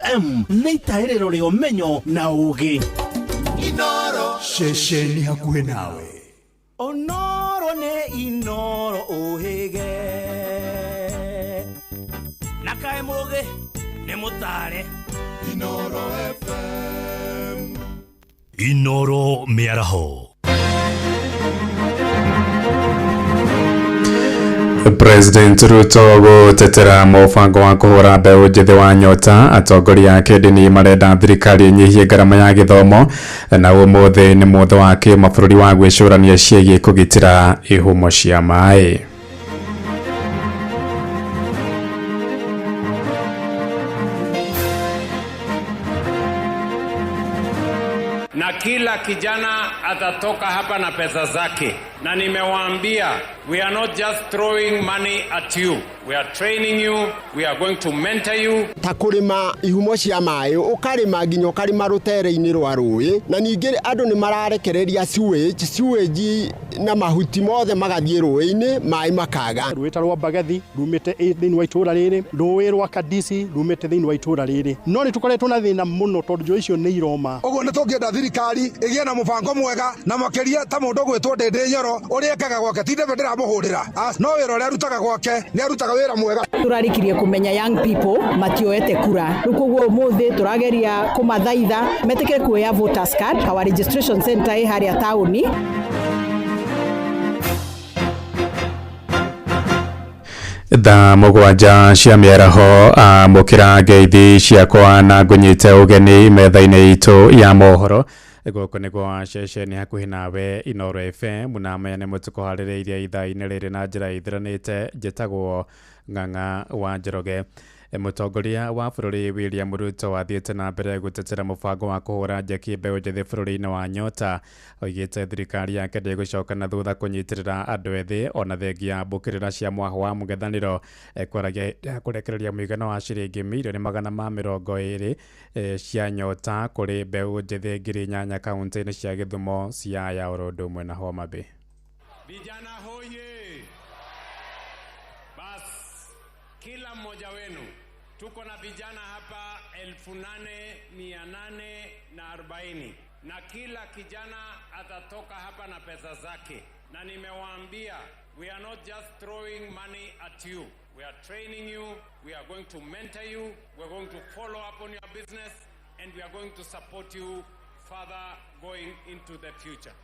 M nĩ itaĩrĩro rĩa ũmenyo na ũũgĩ. Ceceni hakuhĩ nawe. Onoro nĩ Inoro ũhĩge na kaĩ mũgĩ nĩ mũtare. Inoro FM. Inoro Mĩaraho. President Ruto gũtetera mũbango wa kũhũra mbeũ njĩthĩ wa nyota. Atongoria a kĩndini marenda thirikari ĩnyihie ngarama ya gĩthomo. Na ũmũthĩ nĩ mũthĩ wa kĩmabũrũri wa gwĩcũrania ciĩgiĩ kũgitĩra ihumo cia maĩ. Na kila kijana atatoka hapa na pesa zake, na nimewaambia, we are not just throwing money at you, we are training you, we are going to mentor you. Ta kũrĩma ihumo cia maĩ, ũkarĩma nginya ũkarĩma rũtere-inĩ rwa rũĩ. Na ningĩ andũ nĩ mararekereria sewage na mahuti mothe magathiĩ rũĩ-inĩ, maĩ makaga. Rũĩ ta rwa Mbagathi rumĩte thĩinĩ wa itũũra rĩrĩ, rũĩ rwa Kadisi rumĩte thĩinĩ wa itũũra rĩrĩ, no nĩ tũkoretwo na thĩna mũno tondũ njũĩ icio nĩ iroma. Ũguo nĩ tũngĩenda thirikari ĩgĩe na mũbango mwega, na makĩria ta mũndũ ũgwĩtwo Ndĩndĩ Nyoro, ũrĩa ekaga gwake, ti ndebe ndĩramũhũrĩra, no wĩra ũrĩa arutaga gwake nĩ arutaga wĩra mwega. Tũrarikirie kũmenya young people matioete kura, rĩu koguo ũmũthĩ tũrageria kũmathaitha metĩkĩre kuoya voters card. Our registration center ĩ harĩa taũni. Thaa 7 cia mĩaraho, amũkĩra ngeithi ciakwa na ngũnyite ũgeni metha-inĩ itũ ya mohoro. Gũkũ nĩ gwa ceceni hakuhĩ nawe, Inoro FM, na maya nĩ mũtũkũharĩrĩirie ithaa-inĩ rĩrĩ na njĩra ĩthiranĩte. Njĩtagwo Ng'ang'a wa Njoroge. Mũtongoria wa bũrũri William Ruto athiĩte na mbere gũtetera mũbango wa kũhũra njeki mbeũ njĩthĩ bũrũri-inĩ wa nyota. Oigĩte thirikari yake ndĩgũcoka na thutha kũnyitĩrĩra andũ ethĩ, ona thengia mbũkĩrĩra cia mwaho wa mũng'ethanĩro. Kwaragia hĩndĩ ya kũrekereria mũigana wa ciringi mirioni 220 cia nyota kũrĩ mbeũ njĩthĩ 8,000 kaunti-inĩ cia Gĩthumo, Siaya oro ũndũ ũmwe na Homa Bay. Vijana hoye! Bas, kila mmoja wenu, tuko na vijana hapa 8,840, na kila kijana atatoka hapa na pesa zake, na nimewaambia, we are not just throwing money at you, we are training you, we are going to mentor you, we are going to follow up on your business, and we are going to support you further going into the future.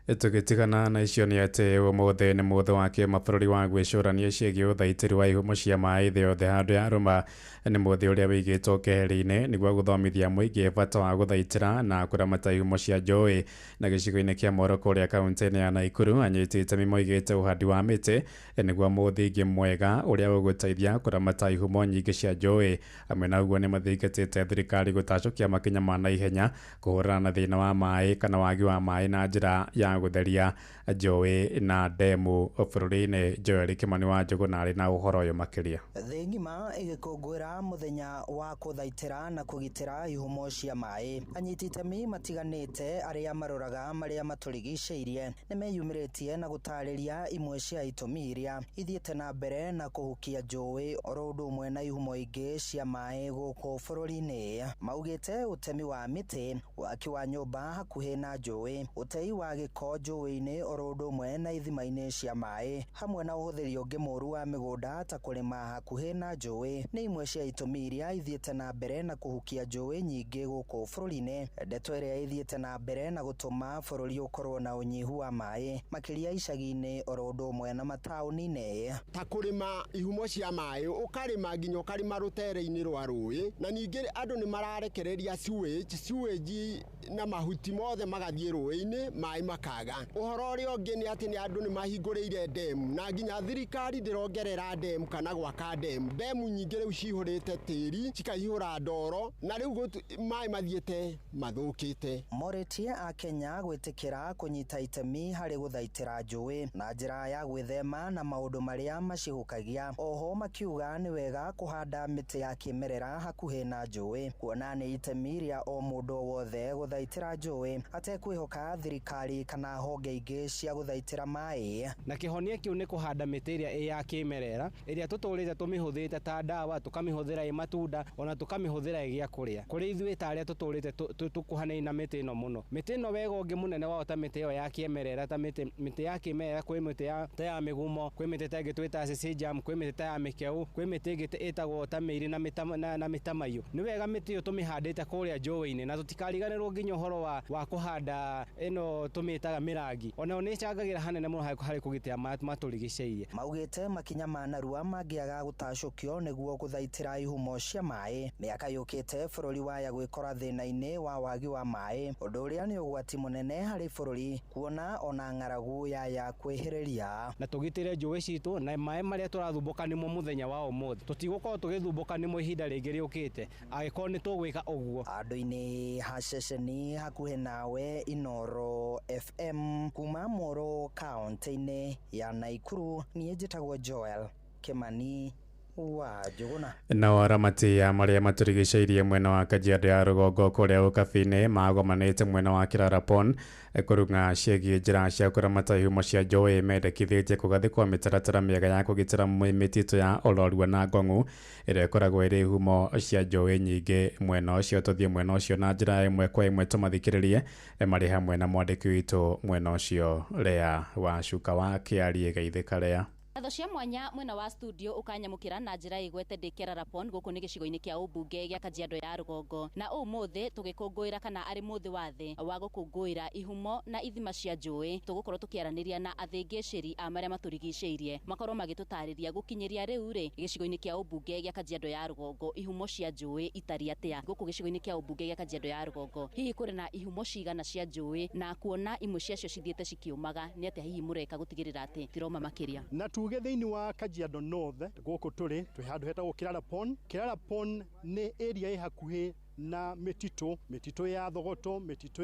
Tũgĩtigana na icio nĩ atĩ ũmũthĩ nĩ mũthĩ wa kĩmabũrũri wa gwĩcũrania ciĩgiĩ ũthaitĩri wa ihumo cia maĩ thĩ yothe. Handũ ya rũma nĩ mũthĩ ũrĩa wĩigĩtwo keheri-inĩ nĩguo gũthomithia mũingĩ bata wa gũthaitĩra na kũramata ihumo cia njũĩ. Na gĩcigo-inĩ kĩa Moro kũrĩa kaunti-inĩ ya Naikuru, anyiti itemi moigĩte ũhandi wa mĩtĩ nĩguo mũthingi mwega ũrĩa ũgũteithia kũramata ihumo nyingĩ cia njũĩ. Hamwe na ũguo, nĩ mathingatĩte thirikari gũtacũkia makinya ma naihenya kũhũrana na thĩna wa maĩ kana wagi wa maĩ na njĩra ya gũtheria njũĩ na ndemu bũrũri-inĩ. Joel Kimani wa Njũgũna arĩ na ũhoro ũyũ makĩria. Thĩ ng'ima ĩgĩkũngũĩra mũthenya wa kũthaitĩra na kũgitĩra ihumo cia maĩ, anyiti itemi matiganĩte arĩa maroraga marĩa matũrigicĩirie nĩ meyumĩrĩtie na gũtarĩria imwe cia itũmi iria ithiĩte na mbere na kũhukia njũĩ oro ũndũ ũmwe na ihumo ingĩ cia maĩ gũkũ bũrũri-inĩ. Maugĩte ũtemi wa mĩtĩ, waki wa nyũmba hakuhĩ na njũĩ, ũtei wa gĩko njũĩ-inĩ oro ũndũ ũmwe na ithima-inĩ cia maĩ, hamwe na ũhũthĩri ũngĩ mũũru wa mĩgũnda ta kũrĩma hakuhĩ na njũĩ nĩ imwe cia itũmi iria ithiĩte na mbere na kũhukia njũĩ nyingĩ gũkũ bũrũri-inĩ, ndeto ĩrĩa ĩthiĩte na mbere na gũtũma bũrũri ũkorwo na ũnyihu wa maĩ makĩria icagi-inĩ oro ũndũ ũmwe na mataũni-inĩ. Ta kũrĩma ihumo cia maĩ, ũkarĩma nginya ũkarĩma rũtere-inĩ rwa rũĩ. Na ningĩ andũ nĩ mararekereria sewage na mahuti mothe magathiĩ rũĩ-inĩ, maĩ makaga. Ũhoro ũrĩa ũngĩ nĩ atĩ nĩ andũ nĩ mahingũrĩire ndemu, na nginya thirikari ndĩrongerera ndemu kana gwaka ndemu. Ndemu nyingĩ rĩu cihũrĩte tĩri, cikaihũra ndoro, na rĩu maĩ mathiĩte mathũkĩte. Morĩtie a Kenya gwĩtĩkĩra kũnyita itemi harĩ gũthaitĩra njũĩ na njĩra ya gwĩthema na maũndũ marĩa macihukagia. Oho makiuga nĩ wega kũhanda mĩtĩ ya kĩmerera hakuhĩ na njũĩ, kuona nĩ itemi rĩa o mũndũ wothe gũthaitĩra njũĩ atekwĩhoka thirikari kana kana honge ingĩ cia gũthaitĩra maĩ. Na kĩhonia kĩu nĩ kũhanda mĩtĩ ĩrĩa ĩ ya kĩmerera ĩrĩa tũtũrĩte tũmĩhũthĩrĩte ta ndawa, tũkamĩhũthĩra ĩ matunda ona tũkamĩhũthĩra ĩ gĩa kũrĩa. Kũrĩ ithuĩ ta arĩa tũtũrĩte tũkuhanĩirie na mĩtĩ ĩno mũno. Mĩtĩ ĩno wega ũngĩ mũnene wao ta mĩtĩ ĩyo ya kĩmerera ta mĩtĩ ya kĩmerera, kwĩ mĩtĩ ta ya mĩgumo, kwĩ mĩtĩ ta ĩngĩ twĩtaga sisijam, kwĩ mĩtĩ ta ya mĩkeu, kwĩ mĩtĩ ĩngĩ ĩtagwo ta mĩiri na mĩtamaiyũ. Nĩ wega mĩtĩ ĩyo tũmĩhandĩte kũrĩa njũĩ-inĩ na tũtikariganĩrwo nginya ũhoro wa kũhanda ĩno tũmĩtaga mĩrangi. Onayo nĩ ĩcangagĩra hanene mũno harĩ kũgitĩra matũrigicĩirie. Maugĩte makinya ma narua mangĩaga gũtacũkio nĩguo gũthaitĩra ihumo cia maĩ. Mĩaka yũkĩte bũrũri waya gwĩkora thĩna-inĩ wa wagi wa maĩ, ũndũ ũrĩa nĩ ũgwati mũnene harĩ bũrũri kuona ona ng'aragu yaya kwĩhĩrĩria. Na tũgitĩre njũĩ citũ na maĩ marĩa tũrathumbũka nĩmo mũthenya wa ũmũthĩ. Tũtigũkorwo tũgĩthumbũka nĩmo ihinda rĩngĩ rĩũkĩte angĩkorwo nĩ tũgwĩka ũguo. Andũ-inĩ ha ceceni hakuhĩ nawe Inoro FM kuma Moro kaunti-inĩ ya Naikuru, niĩ njĩtagwo Joel Kimani wa Njuguna. Nao aramati a marĩa matũrigicĩirie mwena wa Kajiado ya rũgongo kũrĩa Ũkabi-inĩ magomanĩte mwena wa Kirarapon kũrung'a ciĩgiĩ njĩra cia kũramata ihumo cia njũĩ mendekithĩtie kũgathĩkwo mĩtaratara mĩega ya kũgitĩra mĩtitũ ya Olorua na Ngong'u ĩrĩa ĩkoragwo ĩrĩ ihumo cia njũĩ nyingĩ mwena ũcio. Tũthiĩ mwena ũcio na njĩra ĩmwe kwa ĩmwe tũmathikĩrĩrie marĩ hamwe na mwandĩki witũ mwena ũcio Lea Wacuka wa Kĩarie. Geithĩka Lea. Ngatho cia mwanya mwena wa studio ukanyamukira na njira igwete ndĩ Kerarapon gũkũ nĩ gĩcigo-inĩ kĩa ũmbunge gĩa Kajiado ya rũgongo, na ũmũthĩ tũgĩkũngũĩra kana arĩ mũthĩ wa thĩ wa gũkũngũĩra ihumo na ithima cia njũĩ. Tũgũkorwo tũkĩaranĩria na athĩngĩcĩri a marĩa matũrigicĩirie makorwo magĩtũtarĩria gũkinyĩria rĩu rĩ gĩcigo-inĩ kĩa ũmbunge gĩa Kajiado ya rũgongo ihumo cia njũĩ itari atĩa gũkũ gĩcigo-inĩ kĩa ũmbunge gĩa Kajiado ya rũgongo. Hihi kũrĩ na ihumo cigana cia njũĩ na kuona imwe ciacio cithiĩte cikĩũmaga nĩ atĩa hihi mũreka gũtigĩrĩra atĩ tiroma makĩria? Na tuge thĩinĩ wa Kajiado North gũkũ tũrĩ twĩ handũ hetagwo Kirarapon. Kirarapon nĩ area ĩ hakuhĩ na mĩtitũ ya Thogoto, mĩtitũ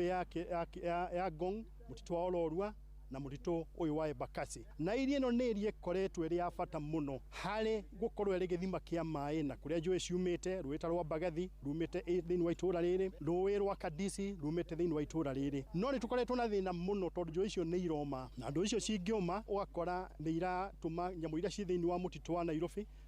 ya Ngong, mũtitũ wa Olorua na mũtitũ ũyũ wa Embakasi. Na iria ĩno nĩ area ĩkoretwo ĩrĩ ya bata mũno harĩ gũkorwo ĩrĩ gĩthima kĩa maĩ na kũrĩa njũĩ ciumĩte, rũĩ ta rwa Mbagathi rumĩte thĩinĩ wa itũũra rĩrĩ, rũĩ rwa Kadisi rumĩte thĩinĩ wa itũũra rĩrĩ. No nĩ tũkoretwo na thĩna mũno tondũ njũĩ icio nĩ iroma, na njũĩ icio cingĩũma ũgakora nĩ iratũma nyamũ iria ciĩ thĩinĩ wa mũtitũ wa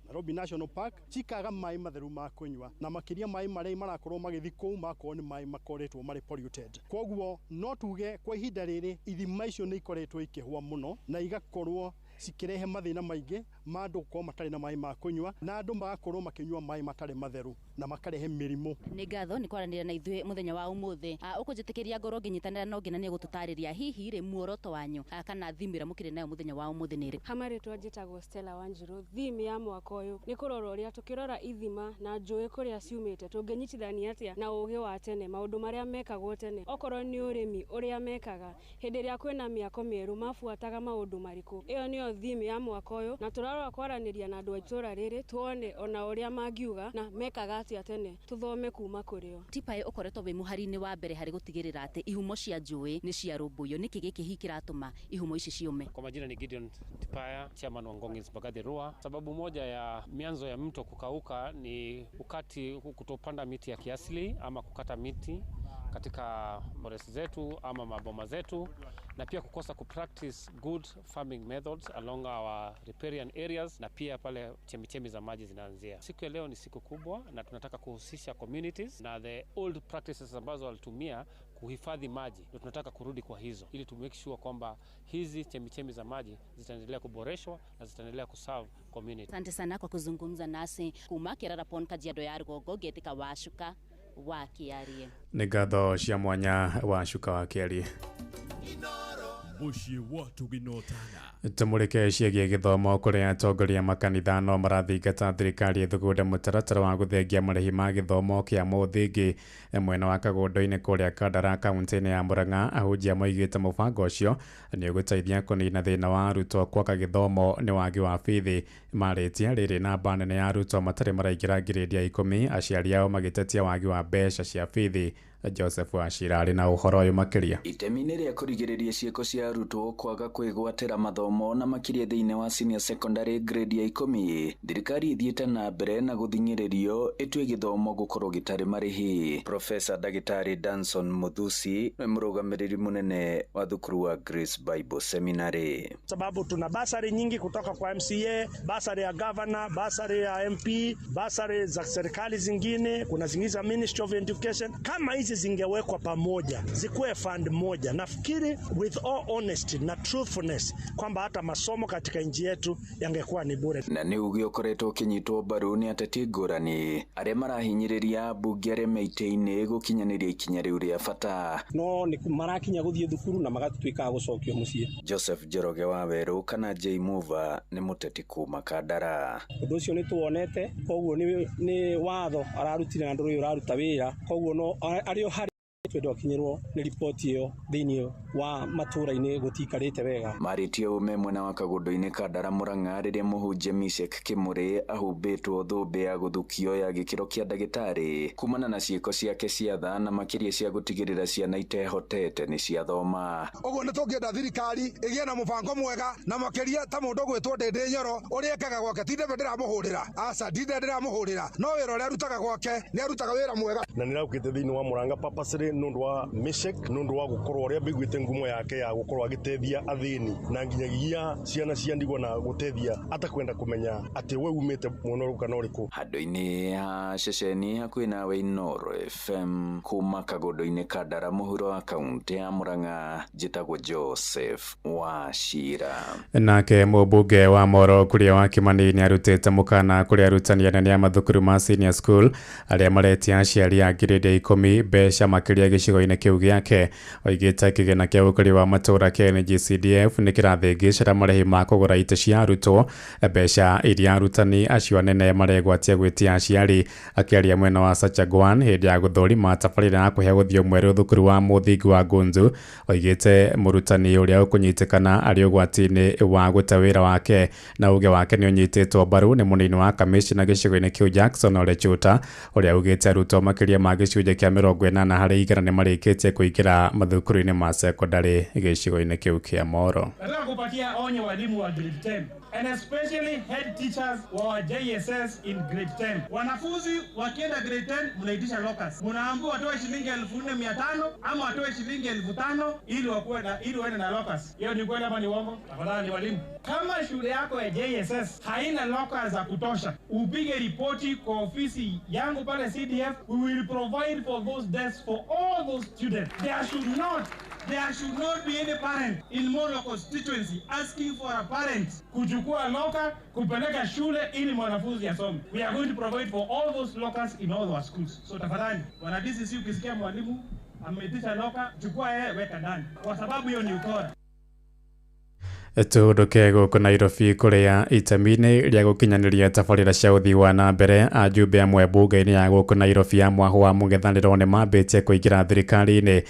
Nairobi National Park cikaga maĩ matheru ma kũnyua, na makĩria maĩ marĩa marakorwo magĩthiĩ kũu makorwo nĩ maĩ makoretwo marĩ polluted. Koguo no tuge kwa ihinda rĩrĩ ithima icio nĩ ikoretwo ikĩhũa mũno na igakorwo cikĩrehe mathĩna maingĩ ma andũ gũkorwo matarĩ na maĩ ma kũnyua, na andũ magakorwo makĩnyua maĩ matarĩ matheru na makarehe mĩrimũ. Nĩ ngatho nĩ kwaranĩria na ithuĩ mũthenya wa ũmũthĩ. Ũkũnjĩtĩkĩria ngorwo ngĩnyitanĩra na ũngĩ na nĩ gũtũtarĩria hihi rĩ muoroto wanyu kana theme ĩrĩa mũkĩrĩ nayo mũthenya wa ũmũthĩ nĩ ĩrĩkũ? Ha marĩtwa njĩtagwo Stella Wanjiru. Theme ya mwaka ũyũ nĩ kũrora ũrĩa tũkĩrora ithima na njũĩ kũrĩa ciumĩte tũngĩnyitithania atĩa na ũgĩ wa tene, maũndũ marĩa mekagwo tene, okorwo nĩ ũrĩmi ũrĩa mekaga hĩndĩ ĩrĩa kwĩna mĩako mĩerũ mabuataga maũndũ marĩkũ. Ĩyo nĩyo theme ya mwaka ũyũ, na tũrarora kwaranĩria na andũ a itũũra rĩrĩ tuone ona ũrĩa mangiuga na mekaga atĩa tene, tũthome kuma kũrĩ o. Tipaĩ ũkoretwo wĩ mũhari-inĩ wa mbere harĩ gũtigĩrĩra atĩ ihumo cia njũĩ nĩ ciarũmbũiyo. Nĩkĩ gĩkĩ hihi kĩratũma ihumo ici ciũme? Kwa majina ni Gideon Tipaya, chairman wa Ngong Hills Mbagathi Rua. Sababu moja ya mianzo ya mto kukauka ni ukati, kutopanda miti ya kiasili ama kukata miti katika forest zetu ama maboma zetu, na pia kukosa kupractice good farming methods along our riparian areas, na pia pale chemichemi za maji zinaanzia. Siku ya leo ni siku kubwa na tunataka kuhusisha communities na the old practices ambazo walitumia kuhifadhi maji, ndio tunataka kurudi kwa hizo ili to make sure kwamba hizi chemichemi za maji zitaendelea kuboreshwa na zitaendelea kuserve community. Asante sana kwa kuzungumza nasi kuma Kerarapon Kajiado ya rũgongo ngĩtĩka Wacuka wa Kĩarie. Nĩ ngatho cia mwanya Wacuka wa Kĩarie. Mũciĩ wa tũgĩnotana. Tũmũrĩke ciĩgiĩ gĩthomo kũrĩa atongoria makanitha no marathingata thirikari ĩthugunde mũtaratara wa gũthengia marĩhi ma gĩthomo kĩa mũthingi mwena wa Kagũndũ-inĩ kũrĩa Kandara kaunti-inĩ ya Murang'a. Ahunjia moigĩte mũbango ũcio nĩ ũgũteithia kũnina thĩna wa arutwo kwaga gĩthomo nĩ wagi wa bithi. Marĩtie rĩrĩ namba nene ya arutwo matarĩ maraingĩra ngirĩndi ya 10, aciari ao magĩtetia wagi wa mbeca cia bithi. Joseph Wachira arĩ na ũhoro ũyũ makĩria. Itemi-inĩ rĩa kũrigĩrĩria ciĩko cia arutwo kwaga kwĩgwatĩra mathomo na makĩria thĩinĩ wa senior secondary grade ya 10, thirikari ĩthiĩte na mbere na gũthing'ĩrĩrio ĩtue gĩthomo gũkorwo gĩtarĩ marĩhi. Professor Ndagĩtarĩ Danson Muthusi nĩ mũrũgamĩrĩri mũnene wa thukuru wa Grace Bible Seminary. Sababu tuna basari nyingi kutoka kwa MCA, basari ya governor, basari ya MP, basari za serikali zingine, kuna zingine za Ministry of Education. Kama hizi zingewekwa pamoja, zikuwe fund moja, nafikiri with all honesty na truthfulness kwamba hata masomo katika nchi yetu yangekuwa ni bure. Na nĩ uge ũkoretwo ũkĩnyitwo mbaru nĩ ateti ngũrani arĩa marahinyĩrĩria ambunge arĩa me itĩ-inĩ gũkinyanĩria ikinya rĩu rĩa bata. No nĩ marakinya gũthiĩ thukuru na magatuĩka a gũcokio mũciĩ. Joseph Njoroge wa Werũ kana J Mover nĩ mũteti kuma Kandara. Ũndũ ũcio nĩ tuwonete, koguo nĩ watho ararutire na ndũrĩ ũraruta wĩra, koguo no arĩ o harĩ twenda akinyĩrwo nĩ riboti ĩyo thĩinĩ wa matũra-inĩ gũtikarĩte wega. Marĩtie ũme mwena wa Kagũndũ-inĩ Kandara Mũrang'a rĩrĩa mũhunjia Mishek Kĩmũrĩ ahumbĩtwo thũmbĩ ya gũthukio ya gĩkĩro kĩa ndagĩtarĩ kumana na ciĩko ciake cia tha na makĩria cia gũtigĩrĩra ciana itehotete nĩ ciathoma. Ũguo nĩ tũngĩenda thirikari ĩgĩe na mũbango mwega na makĩria ta mũndũ ũgwĩtwo Ndĩndĩ Nyoro ũrĩa ekaga gwake, ti ndebe ndĩramũhũrĩra, aca ndinde ndĩramũhũrĩra, no wĩra ũrĩa arutaga gwake nĩ arutaga wĩra mwega. Na nĩraukĩte thĩinĩ wa Mũrang'a purposely nĩ ũndũ wa Mishek, nĩ ũndũ wa gũkorwo ũrĩa mbiguĩte ngumo yake ya gũkorwo agĩteithia athĩni na nginyagia ciana cia ndigwa na gũteithia atakwenda kũmenya atĩ we umĩte mwena ũrĩkũ kana ũrĩkũ. Handũ-inĩ ha ceceni hakuhĩ nawe Inooro FM kuma Kagũndũ-inĩ Kandara mũhuro wa kaũntĩ ya Mũrang'a, njĩtagwo Joseph Wachira. Nake mũmbunge wa Moro Kuria wa Kimani nĩ arutĩte mũkana kũrĩ arutani anene a mathukuru ma senior school arĩa maretia aciari a grade ya 10 mbeca makĩria gĩcigo-inĩ kĩu gĩake. Oigĩte kĩgĩna kĩa ũkũria wa matũũra kĩa NGCDF nĩ kĩrathĩngĩcĩra marĩhi ma kũgũra itĩ cia arutwo, mbeca iria arutani acio anene maregwatia gwĩtia aciari. Akĩaria mwena wa Sachagwan hĩndĩ ya gũthũrima tabarĩra ya kũhe gũthiũ mwerũ thukuru wa mũthingi wa Gunzu, oigĩte mũrutani ũrĩa ũkũnyitĩkana arĩ ũgwati-inĩ wa gũte wĩra wake, na uge wake nĩ ũnyitĩtwo mbaru nĩ mũnini wa kamishna gĩcigo-inĩ kĩu Jackson Ole Chuta, ũrĩa ugĩte arutwo makĩria ma gĩcunjĩ kĩa 80 harĩ igana nĩ marĩkĩtie kũingĩra mathukuru-inĩ ma sekondari gĩcigo-inĩ kĩu kĩa Moro. Nataka kupatia onyo walimu wa grade 10 and especially head teachers wa JSS in grade 10. Wanafunzi wakienda grade 10 mnaitisha lockers. Mnaambiwa watoe shilingi 4,500 ama watoe shilingi 5,000 ili wakuwe na ili waende na lockers. Hiyo ni kweli ama ni uongo? Tafadhali walimu, kama shule yako ya JSS haina lockers za kutosha, upige ripoti kwa ofisi yangu pale CDF. We will provide for those desks for all those students. There should not be any parent in Molo constituency asking for a parent kuchukua locker kupeleka shule ili mwanafunzi asome. We are going to provide for all those lockers in all our schools. So tafadhali, wana DCC, ukisikia mwalimu ameitisha locker, chukua yeye weka ndani, kwa sababu hiyo ni ukora. Tũhũndũke gũkũ Nairobi kũrĩa itemi-inĩ rĩa gũkinyanĩria tabarĩra cia ũthii wa na mbere, ajumbe amwe mbunge-inĩ ya gũkũ Nairobi ya mwahũ wa mũng'ethanĩro nĩ mambĩtie kũingĩra thirikari-inĩ.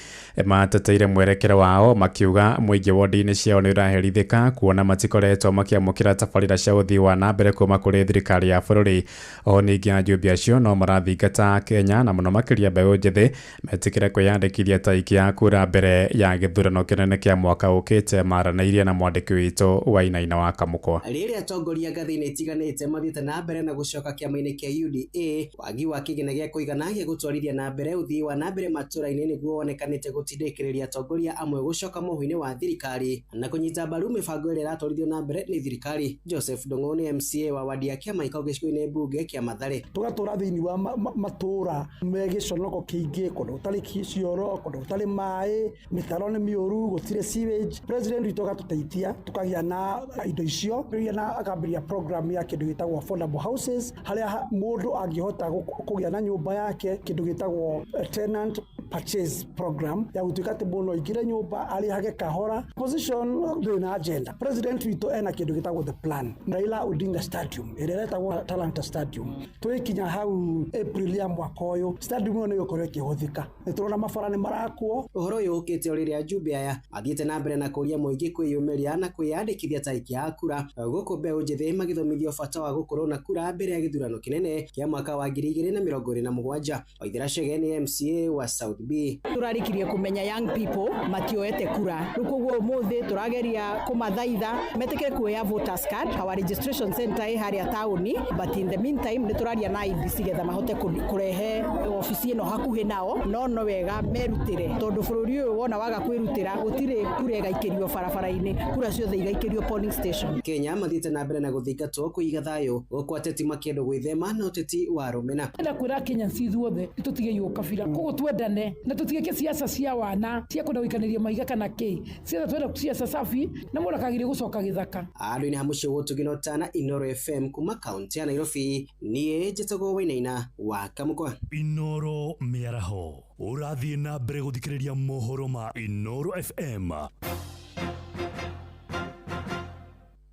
Mateteire mwerekero wao makiuga mũingĩ wodi-inĩ ciao nĩ ũraherithĩka kuona matikoretwo makĩamũkĩra tabarĩra cia ũthii wa na mbere kuma kũrĩ thirikari ya bũrũri. Oho ningĩ ajumbe acio no marathingata Kenya na mũno makĩria mbeũ njĩthĩ metĩkĩre kwĩyandĩkithia ta aikia a kura mbere ya gĩthurano kĩnene kĩa mwaka ũkĩte. Maranĩirie na mwandĩki witũ Wainaina wa Kamũkwa. Rĩrĩa atongoria ngathĩ-inĩ itiganĩte mathiĩte na mbere na gũcoka kĩama-inĩ kĩa UDA, wagi wa kĩgĩna gĩa kũigana gĩa gũtwarithia na mbere ũthii wa na mbere matũra-inĩ nĩguo wonekanĩte gũtindĩkĩrĩria atongoria amwe gũcoka mũhu-inĩ wa thirikari na kũnyita mbaru mĩbango ĩrĩa ĩratwarithio na mbere nĩ thirikari. Joseph Ndung'u nĩ MCA wa wadi ya Kĩamaikao gĩcigo-inĩ mbunge kĩa Mathare. Tũgatũra thĩinĩ wa matũra me gĩconoko kĩingĩ, kũndũ gũtarĩ cioro, kũndũ gũtarĩ maĩ, mĩtaro nĩ mĩũru, gũtirĩ sewage. President witũ agatũteithia tukagia na indo icio na akambĩrĩria program ya kĩndũ gĩtagwo affordable houses, harĩa mũndũ angĩhota kũgĩa na nyũmba yake, kĩndũ gĩtagwo tenant purchase program ya gũtuĩka atĩ mũndũ no aingĩre nyũmba arĩhage kahora. Position ndĩrĩ na agenda. President witũ ena kĩndũ gĩtagwo the plan, Raila Odinga Stadium ĩrĩa ĩretagwo Talanta Stadium. Twĩkinya hau April ya mwaka ũyũ, stadium ĩyo nĩ ĩgũkorwo ĩkĩhũthĩka. Nĩ tũrona mabara nĩ marakwo. Ũhoro ũyũ ũkĩte o rĩrĩa ajumbe aya mathiĩte na mbere na kũũria mũingĩ kwĩyumĩria na kwĩyandĩkithia ta aikia a kura, gũkũ mbeũ njĩthĩ magĩthomithio bata wa gũkorwo na kura mbere ya gĩthurano kĩnene kĩa mwaka wa 2027. Waithera Chege nĩ MCA wa South Nairobi. Turarikirie kumenya young people matioete kura riu koguo umuthi turageria kumathaitha metikire kuoya voters card. Our registration center ĩ haria tauni, but in the meantime nĩ tũraria na IEBC getha mahote kũrehe obici ĩno hakuhĩ nao, no no wega merutĩre tondũ bũrũri ũyũ wona waga kwĩrutĩra gũtirĩ kura ĩgaikĩrio barabara-inĩ, kura ciothe igaikĩrio polling station. Kenya mathiĩte na mbere na gũthingatwo kũiga thayũ gũkũ ateti makĩendwo gwĩthema na ũteti wa rũmena. Ndĩrenda kwĩra Kenyans ithuothe nĩtũtige ũkabira, koguo twendane na tũtigeke siasa cia wana cia kwenda gũikanĩria mahiga kana kĩ. Siasa twenda siasa safi na mũndũ akagĩrĩire gũcoka gĩthaka. Andũ-inĩ ha mũciĩ wa ũtugi na ũtana Inoro FM kuma kaunti ya Nairobi, niĩ njĩtagwo Wainaina wa Kamũkwa. Inoro mĩaraho ũrathiĩ na mbere gũthikĩrĩria mohoro ma Inoro FM.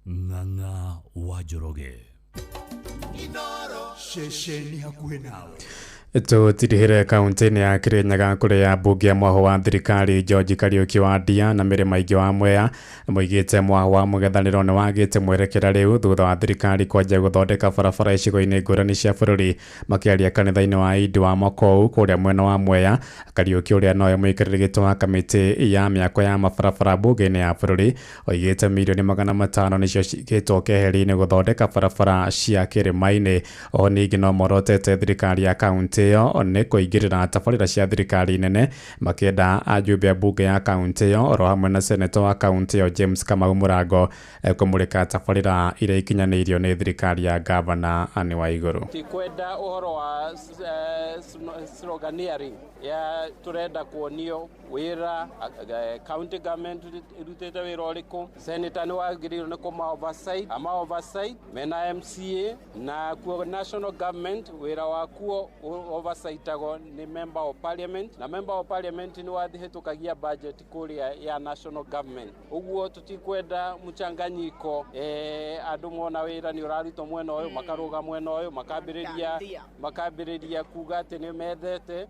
Ng'ang'a wa Njoroge. Ceceni hakuhĩ nawe. Tũtirihĩre kaunti-inĩ ya Kirinyaga kũrĩa mbunge ya mwaho wa thirikari George Kariuki wa Ndia na Mĩrĩ Maingĩ wa Mwea moigĩte mwaho wa mũng'ethanĩro nĩ wagĩte mwerekera rĩu thutha wa thirikari kwanjia gũthondeka barabara icigo-inĩ ngũrani cia bũrũri. Makĩaria kanitha-inĩ wa Indi wa Mokou kũrĩa mwena wa Mwea, Kariuki ũrĩa nowe mũikarĩri gĩtĩ wa kamĩtĩ ya mĩako ya mabarabara mbunge-inĩ ya bũrũri oigĩte mirioni 500 nĩcio cigĩtwo keheri-inĩ gũthondeka barabara cia kĩrĩma-inĩ. O ningĩ no morotete thirikari ya kaunti ĩyo nĩ kũingĩrĩra tabarĩra cia thirikari nene, makĩenda ajumbe a mbunge ya kaunti ĩyo oro hamwe na seneta wa kaunti ĩyo James Kamau Mũrango kũmũrĩka tabarĩra iria ikinyanĩirio nĩ thirikari ya gavana Anne Waigũrũ. Tikwenda ũhoro wa sloganeering ya turenda kuonio wĩra county government ĩrutĩte wĩra ũrĩkũ, senator nĩ wagĩrĩirwo nĩ kũma oversight ama oversight mena MCA na kuo national government wĩra wakuo oversightagwo nĩ member of parliament, na member of parliament nĩ wahĩtũkagia budget kũrĩa ya national government. Ũguo tutikwenda mchanganyiko, andũ mona wĩra nĩ ũrarutwo mwena ũyũ makarũga mwena ũyũ makambĩrĩria kuga atĩ nĩ methete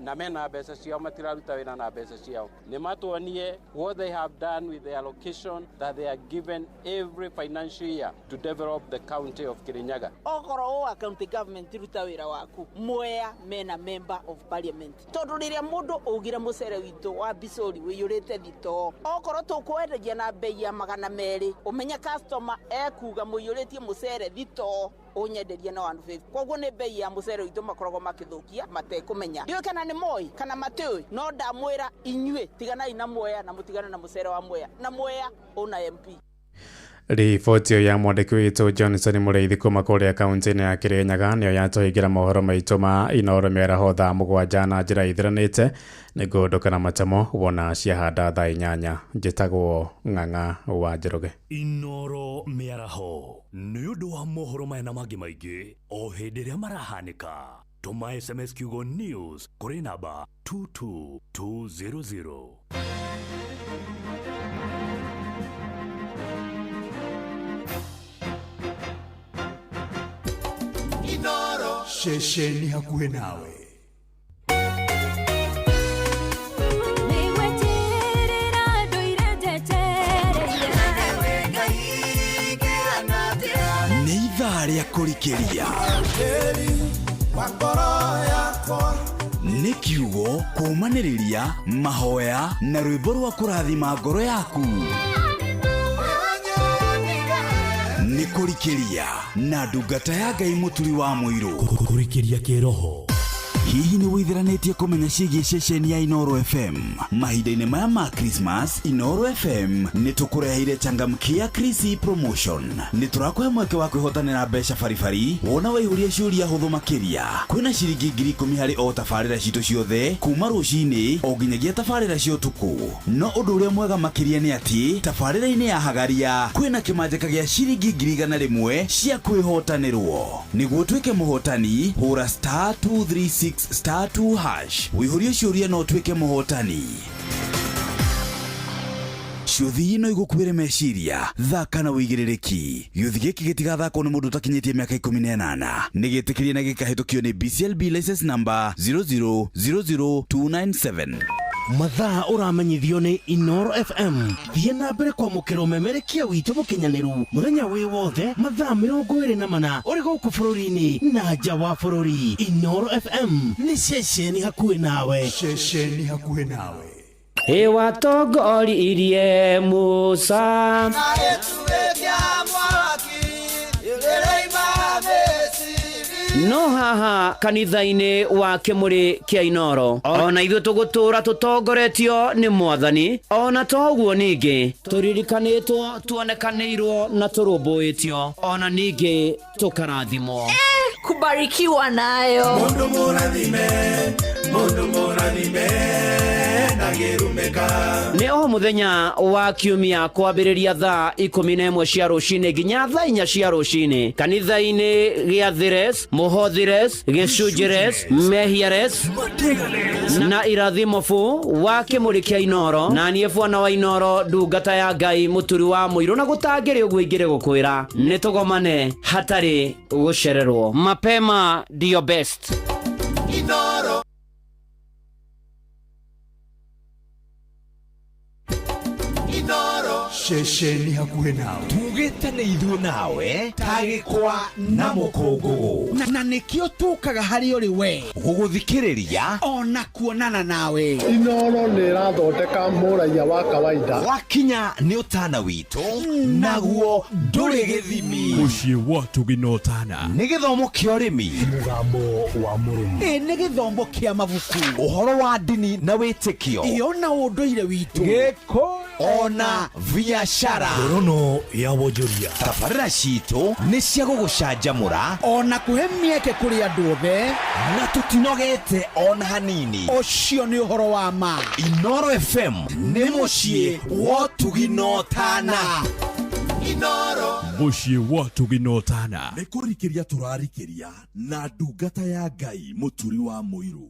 na mena mbeca ciao, matiraruta wĩra na mbeca ciao. Nĩ matuonie what they have done with the allocation that they are given every financial year to develop the county of Kirinyaga. Okorwo wa county government ruta wĩra waku, Mwea mena member of parliament, tondu riria mundu ugire mucere witu wa Bicori wiyurite thitoo, okorwo tukwendagia na bei ya 200, umenye customer ekuga muiyuritie mucere thitoo unyenderie na 150. Koguo ni bei ya mucere witu makoragwo makithukia matekumenya. Ndiũĩ kana nĩ moĩ kana matiũĩ, no ndamwĩra inyuĩ tiganai na Mwea na mũtigane na mucere wa Mwea, na Mwea una MP. Riboti ĩyo ya mwandĩki witũ Johnson Mũrĩithi kuma kũrĩa kaunti-inĩ ya Kirinyaga nĩyo yatũhingĩra mohoro maitũ ma Inoro mĩaraho thaa 7 na njĩra ithiranĩte. Nĩngũndũka na matemo wona ciahanda thaa 8. Njĩtagwo Ng'ang'a wa Njoroge. Inoro mĩaraho nĩ ũndũ wa mohoro maya na mangĩ maingĩ o hĩndĩ ĩrĩa marahanĩka. Tũma SMS kiugo news kũrĩ namba 22200. Ceceni hakuhĩ nawe. Nĩ ithaa rĩa kũrikĩria, nĩ kiugo kũũmanĩrĩria, mahoya na rwĩmbo rwa kũrathima ngoro yaku. Nĩ kũrikĩria na ndungata ya Ngai Mũturi wa Mũirũ. Kũrikĩria kĩroho. Hihi nĩ wĩtheranĩtie kũmenya ciĩgiĩ ceceni ya Inoro FM? Mahinda-inĩ maya ma Christmas, Inoro FM nĩ tũkũreheire changamkia Krisi promotion. Nĩ tũrakũhe mweke wa kwĩhotanĩra mbeca baribari wona waihũria ciũria hũthũ makĩria. Kwĩna ciringi 10,000 harĩ o tabarĩra citũ ciothe kuma rũcinĩ o nginyagia tabarĩra cia ũtukũ. No ũndũ ũrĩa mwega makĩria nĩ atĩ tabarĩra-inĩ ya Hagaria kwĩna kĩmanjĩka gĩa ciringi 100,000 cia kwĩhotanĩrwo. Nĩguo ũtuĩke mũhotani, hũra *236 *2# wĩihũrie ciũria na ũtuĩke mũhotani. Ciũthi no igũkuĩre meciria, thaka na wĩigĩrĩrĩki. Gĩũthi gĩkĩ gĩtigathakwo nĩ mũndũ ũtakinyĩtie mĩaka 18. Nĩ gĩtĩkĩrie na gĩkahĩtũkio nĩ BCLB license number 0000297. Mathaa ũramenyithio nĩ Inoro FM. Thiĩ na mbere kwamũkĩra ũmemerekia witũ mũkinyanĩru mũthenya wĩ wothe mathaa 24 ũrĩ gũkũ bũrũri-inĩ na nja wa bũrũri. Inoro FM nĩ ceceni hakuhĩ nawe. Ceceni hakuhĩ nawe. Ĩwatongoririe Musa. No haha kanitha-inĩ wa kĩmũrĩ kĩa Inoro ona ithuĩ tũgũtũra tũtongoretio nĩ mwathani, ona to ũguo ningĩ tũririkanĩtwo, tuonekanĩirwo na tũrũmbũĩtio, ona ningĩ tũkarathimwo. Kubarikiwa nayo. Mundu mũrathime, mundu mũrathime, ndangĩrumĩka. Nĩ o mũthenya wa kiumia kwambĩrĩria thaa 11 cia rũcinĩ nginya thaa 4 cia rũcinĩ kanitha-inĩ gĩa Thires, Mũhothires, Gĩcunjĩres, Mehiares na irathimobu wa kĩmũrĩ kĩa Inoro, na niĩ bwana wa Inoro, ndungata ya Ngai, mũturi wa mũirũ, na gũtangĩrĩ ũguo ingĩrĩ gũkwĩra nĩ tũgomane hatarĩ gũcererwo. Mapema ndio best. Inoro. Inoro. Ceceni hakuhĩ nawe. Tugĩte nĩ ithuĩ nawe ta gĩkwa na mũkũngũgũ, na nĩkĩo tũkaga harĩ ũrĩ we gũgũthikĩrĩria ona kuonana nawe. Inoro nĩ ĩrathondeka mũraiya wa kawaida. Wakinya nĩ ũtana witũ, naguo ndũrĩ gĩthimi. Mũciĩ wa tũgĩnotana. Nĩ gĩthomo kĩa ũrĩmi, mũgambo wa mũrĩmi, ĩ nĩ gĩthomo kĩa mabuku, ũhoro wa ndini na wĩtĩkio, ĩ ona ũndũire witũ, gĩkũyũ ona biacara, ngorono ya wonjoria. Tabarĩra citũ nĩ cia gũgũcanjamũra ona kũhe mĩeke kũrĩ andũ othe, na tũtinogete ona hanini. Ũcio nĩ ũhoro wa ma. Inoro FM nĩ mũciĩ wa ũtugi na ũtana. Inoro. Mũciĩ wa ũtugi na ũtana. Nĩ kũrikĩria tũrarikĩria na ndungata ya Ngai mũturi wa mũirũ.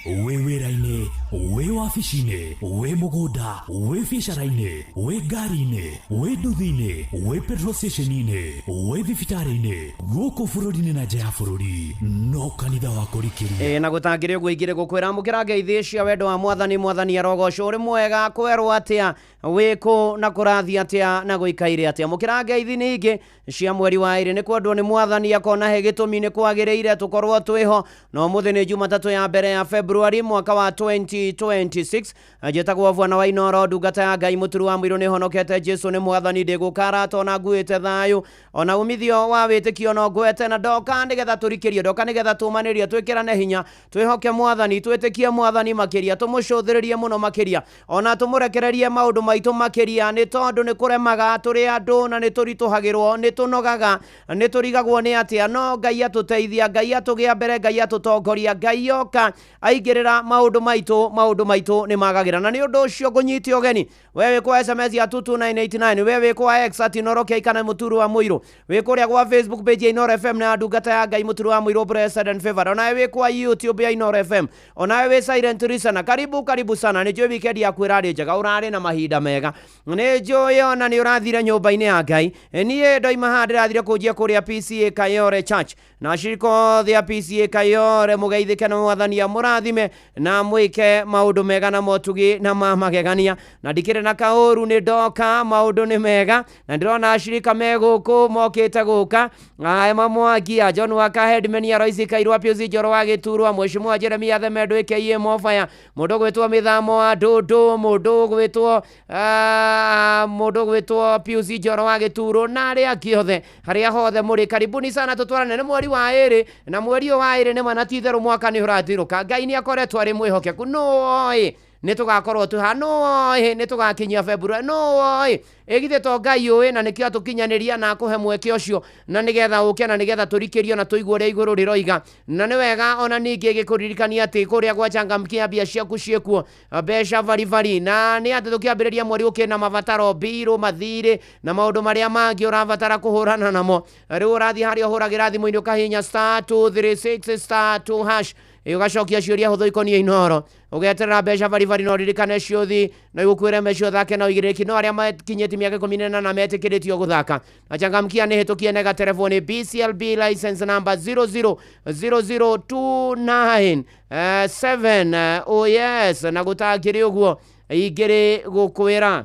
Wĩ wĩra-inĩ, wĩ wabici-inĩ, wĩ mũgũnda, wĩ biacara-inĩ, wĩ ngari-inĩ, wĩ nduthi-inĩ, wĩ petrol station-inĩ, wĩ thibitarĩ-inĩ, gũkũ bũrũri-inĩ na nja ya bũrũri, no kanitha wa kũrikĩria. Ĩ na gũtangĩrĩ ũguo ingĩrĩ gũkwĩra amũkĩra ngeithi cia wendo wa mwathani. Mwathani arogocwo. Ũrĩ mwega, kwerwo atĩa, wĩkũ na kũrathiĩ atĩa na gũikaire atĩa. Mũkĩra ngeithi ningĩ cia mweri wa ĩrĩ nĩ kwendwo nĩ mwathani, akona he gĩtũmi nĩ kwagĩrĩire tũkorwo twĩho. Na ũmũthĩ nĩ Jumatatũ ya mbere ya February mwaka wa 2026. Njĩtagwo bwana wa Inoro, ndungata ya Ngai, mũturi wa mũirũ, nĩ honokete. Jesu nĩ mwathani, ndĩgũkarata ona nguĩte thayũ ona umithio wa wĩtĩkio no ngwete, na ndoka nĩgetha tũrikĩrie, ndoka nĩgetha tũmanĩrie, twĩkĩrane hinya, twĩhoke mwathani, twĩtĩkie mwathani makĩria, tũmũcũthĩrĩrie mũno makĩria, ona tũmũrekererie maũndũ maitũ makĩria, nĩ tondũ nĩ kũremaga tũrĩ andũ na nĩ tũritũhagĩrwo, nĩ tũnogaga, nĩ tũrigagwo nĩ atĩa, no Ngai atũteithia, Ngai atũgĩa mbere, Ngai atũtongoria, Ngai oka aingĩrĩra maũndũ maitũ, maũndũ maitũ nĩ magagĩra. Na nĩ ũndũ ũcio ngũnyite ũgeni we wĩ kwa SMS ya 22989, we wĩ kwa X at Inoro K kana mũturu wa mũirũ, wĩ kũrĩa gwa Facebook page ya Inoro FM na ndungata ya Ngai mũturu wa mũirũ blessed and favored, onawe wĩ kwa YouTube ya Inoro FM, onawe wĩ silent listener, karibu karibu sana. Nĩ njũĩ weekend yaku ĩrarĩ njega, ũrarĩ na mahinda mega, nĩ njũĩ ona nĩ ũrathire nyũmba-inĩ ya Ngai. Niĩ ndoima haha ndĩrathire kũnjia kũrĩa PCA Kayore Church, na ashirika othe a PCA Kayore mũgeithĩke na mwathani amũrathime na mwĩke maũndũ mega na motugi na ma magegania, na ndikĩrĩ na kaũru, nĩ ndoka, maũndũ nĩ mega, na ndĩrona ashirika me gũkũ mokĩte gũka, Emma Mwangi, John Waka, Headman ya Royce Kairwa, Pius Njoro wa Gĩturwa, Mheshimiwa Jeremia Themendo aka Mofaya, mũndũ ũgwĩtwo Mĩthamo wa Ndũndũ, mũndũ ũgwĩtwo Pius Njoro wa Gĩturwa, na arĩa angĩ othe harĩa hothe mũrĩ, karibuni sana. Tũtwarane nĩ mweri wa ĩrĩ, na mweri ũyũ wa ĩrĩ nĩ ma na ti itherũ mwaka nĩ ũrathirũka. Ngai nĩ akoretwo arĩ mwĩhokeku, nũ oĩ nĩ tũgakorwo twĩ haha, nũ oĩ nĩ tũgakinyia February, nũ oĩ ĩgithĩ to Ngai ũĩ, na nĩkĩo atũkinyanĩria na akũhe mweke ũcio, na nĩgetha ũke, na nĩgetha tũrikĩrio na tũigue ũrĩa igũrũ rĩroiga. Na nĩ wega ona ningĩ gĩkũririkania atĩ kũrĩa gwa Changamkia mbia ciaku ciĩkuo, mbeca baribari, na nĩ atĩ tũkĩambĩrĩria mweri ũkĩ na mabataro, mbirũ, mathirĩ na maũndũ marĩa mangĩ ũrabatara kũhũrana namo. Rĩu ũrathiĩ harĩa ũhũragĩra thimũ-inĩ ũkahihinya *236*2# Ũgacokia ciũria hũthũ ikoniĩ Inooro, ũgeterera mbeca baribari, no ririkane ciũthi no igũkuĩre mbeca ũthake na ũigĩrĩrĩki. No arĩa makinyĩtie mĩaka 18 metĩkĩrĩtio gũthaka. Na changamkia nĩ hĩtũkie nega terebwo nĩ BCLB license number 000029 7. Oh yes, na gũtakĩrĩ ũguo ingĩrĩ gũkwĩra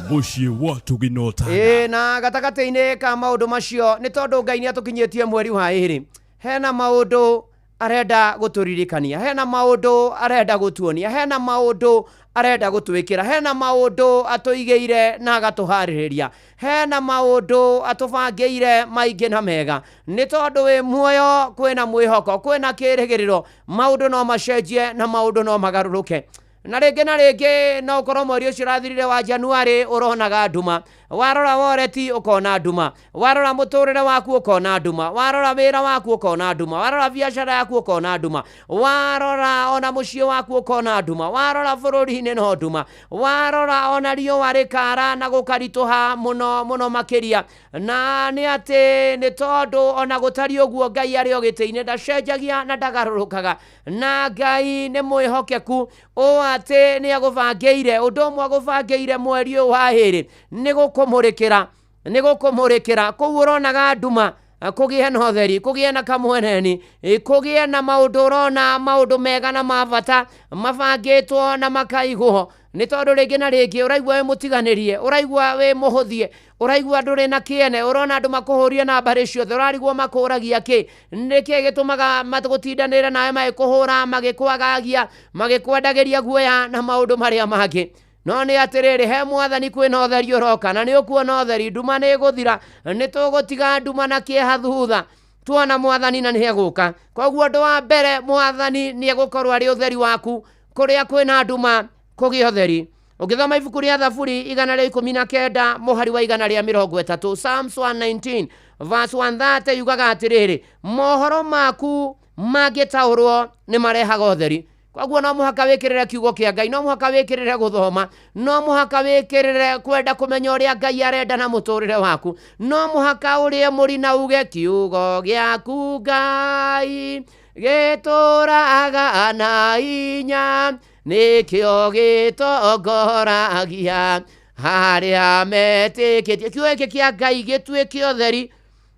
Mũciĩ wa Tũginota. Ĩĩ, na gatagatĩ-inĩ ka maũndũ macio nĩ tondũ Ngai nĩ atũkinyĩtie mweri wa 2, hena maũndũ arenda gũtũririkania, hena maũndũ arenda gũtuonia, hena maũndũ arenda gũtwĩkĩra, hena maũndũ atũigĩire na agatũharĩrĩria, hena maũndũ atũbangĩire maingĩ na mega. Nĩ tondũ wĩ muoyo, kwĩna mwĩhoko, kwĩna kĩrĩgĩrĩro, maũndũ no macenjie na maũndũ no magarũrũke. Na rĩngĩ na rĩngĩ no ũkorwo mweri ũcio ũrathirire wa Januarĩ ũronaga nduma, warora woreti ũkona nduma, warora mũtũrĩre waku ũkona nduma, warora wĩra waku ũkona nduma, warora biacara yaku ũkona nduma, warora ona mũciĩ waku ũkona nduma, warora bũrũri-inĩ no nduma, warora ona riũa rĩkara na gũkaritũha mũno mũno makĩria. Na nĩ atĩ nĩ tondũ ona gũtariĩ ũguo Ngai arĩ o gĩtĩ-inĩ, ndacenjagia na ndagarũrũkaga, na Ngai nĩ mwĩhokeku ũũ atĩ nĩ agũbangĩire ũndũ ũmwe agũbangĩire mweri ũyũ wa 2 nĩ gũkũmũrĩkĩra, nĩ gũkũmũrĩkĩra kũu ũronaga nduma, kũgĩe na ũtheri, kũgĩe na kamweneni, kũgĩe na maũndũ ũrona maũndũ mega na ma bata mabangĩtwo na makaigwo. Nĩ tondũ rĩngĩ na rĩngĩ ũraigua wĩ mũtiganĩrie, ũraigua wĩ mũhũthie, ũraigua ndũrĩ na kĩene, ũrona andũ makũhũrie na mbarĩ ciothe, ũrarigwo makũragia kĩ, nĩkĩ gĩtũmaga magũtindanĩre nawe, magĩkũhũra, magĩkwagagia, magĩkwendagĩria guoya na maũndũ marĩa mangĩ. No nĩ atĩrĩrĩ, he mwathani kwĩna ũtheri ũroka, na nĩ ũkuona ũtheri, nduma nĩ ĩgũthira, nĩ tũgũtiga nduma na kĩeha thutha tuona mwathani na nĩ egũka. Koguo ũndũ wa mbere, mwathani nĩ egũkorwo arĩ ũtheri waku kũrĩa kwĩna nduma kũgĩe ũtheri. Ũngĩthoma ibuku rĩa Thaburi 119 mũhari wa 130, Psalms 119 verse 130 yugaga atĩrĩrĩ, mohoro maku mangĩtaũrwo nĩ marehaga ũtheri. Koguo no mũhaka wĩkĩrĩre kiugo kĩa Ngai, no mũhaka wĩkĩrĩre gũthoma, no mũhaka wĩkĩrĩre kwenda kũmenya ũrĩa Ngai arenda na mũtũrĩre waku, no mũhaka ũrĩe mũri na uge kiugo gĩaku Ngai gĩtũraga na hinya, nĩkĩo gĩtongoragia harĩa metĩkĩtie. Kiugo gĩkĩ kĩa Ngai gĩtuĩke ũtheri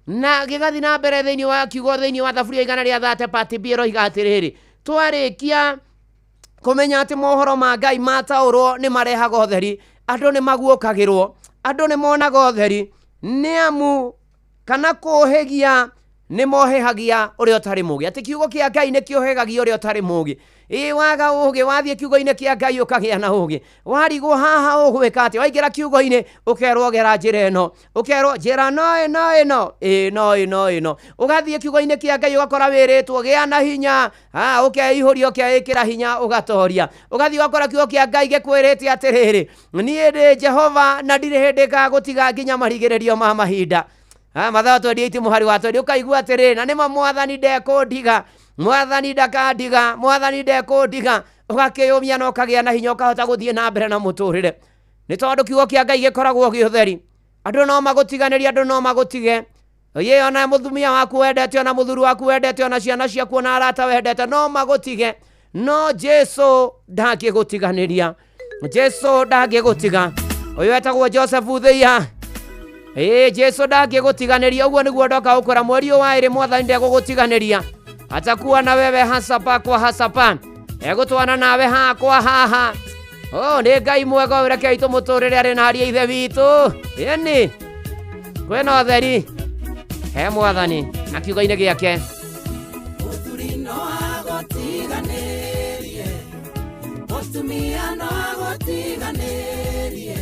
na gĩgathiĩ na mbere thĩinĩ wa kiugo, thĩinĩ wa Thaburia 130 part B ĩroiga atĩrĩrĩ, twarĩkia kũmenya atĩ mohoro ma Ngai mataũrwo nĩ marehaga ũtheri, andũ nĩ maguũkagĩrwo, andũ nĩ monaga ũtheri, nĩ amu kana kũhĩgia nĩ mohĩhagia ũrĩa ũtarĩ mũũgĩ. Atĩ kiugo kĩa Ngai nĩ kĩũhĩgagia ũrĩa ũtarĩ mũũgĩ. Ĩ waga ũũgĩ, wathiĩ kiugo-inĩ kĩa Ngai ũkagĩa na ũũgĩ. Warigwo haha ũgwĩka atĩa, waingĩra kiugo-inĩ ũkerwo gera njĩra ĩno, ũkerwo njĩra no ĩno ĩno, ĩ no ĩno ĩno. Ũgathiĩ kiugo-inĩ kĩa Ngai ũgakora wĩrĩtwo gĩa na hinya, ũkeihũria ũkeĩkĩra hinya ũgatoria. Ũgathiĩ ũgakora kiugo kĩa Ngai gĩkwĩrĩte atĩrĩrĩ, niĩ ndĩ Jehova na ndirĩ hĩndĩ ngagũtiga nginya marigĩrĩrio ma mahinda. Mathayo 28 mũhari wa 20 ũkaigua atĩrĩrĩ, na nĩma mwathani ndekũndiga, mwathani ndakandiga, mwathani ndekũndiga. Ũgakĩyũmia na ũkagĩa na hinya ũkahota gũthiĩ na mbere na mũtũrĩre. Nĩ tondũ kiugo kĩa Ngai gĩkoragwo gĩ ũtheri. Andũ no magũtiganĩrie, andũ no magũtige. Ye ona mũthumia waku wendete, ona mũthuri waku wendete, ona ciana ciaku, ona arata wendete, no magũtige. No Jesu ndangĩgũtiganĩria, Jesu ndangĩgũtiga. Ũyũ etagwo Joseph Thuia. Ĩĩ, Jesu ndangĩgũtiganĩria. Ũguo nĩguo ndoka gũkwĩra mweri ũyũ wa 2, mwathani ndegũgũtiganĩria. Atakuwa na wewe hasapa kwa hasapa, egũtwana nawe hakwa haha. Oh, nĩ Ngai mwega ũyũ, rekei tũmũtũrĩre arĩ na ariũ a ithe witũ. Ĩni kwĩna ũtheri he mwathani na kiugo-inĩ gĩake. Mũthuri no agũtiganĩrie, mũtumia no agũtiganĩrie,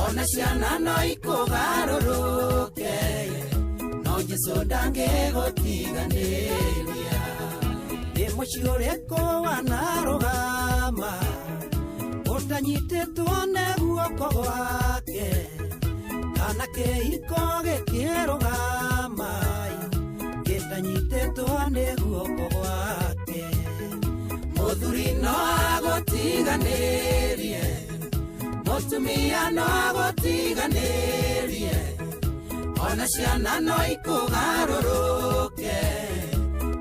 ona ciana no ikũgarũrũke, no Jesu ndangĩgũtiganĩria. Nĩ mũciĩ ũrĩkũ wanarũgama ũtanyitĩtwo nĩ guoko gwake, kana kĩhiko gĩkĩrũgama gĩtanyitĩtwo nĩ guoko gwake. Mũthuri no agũtiganĩrie, mũtumia no agũtiganĩrie, ona ciana no ikũgarũrũke,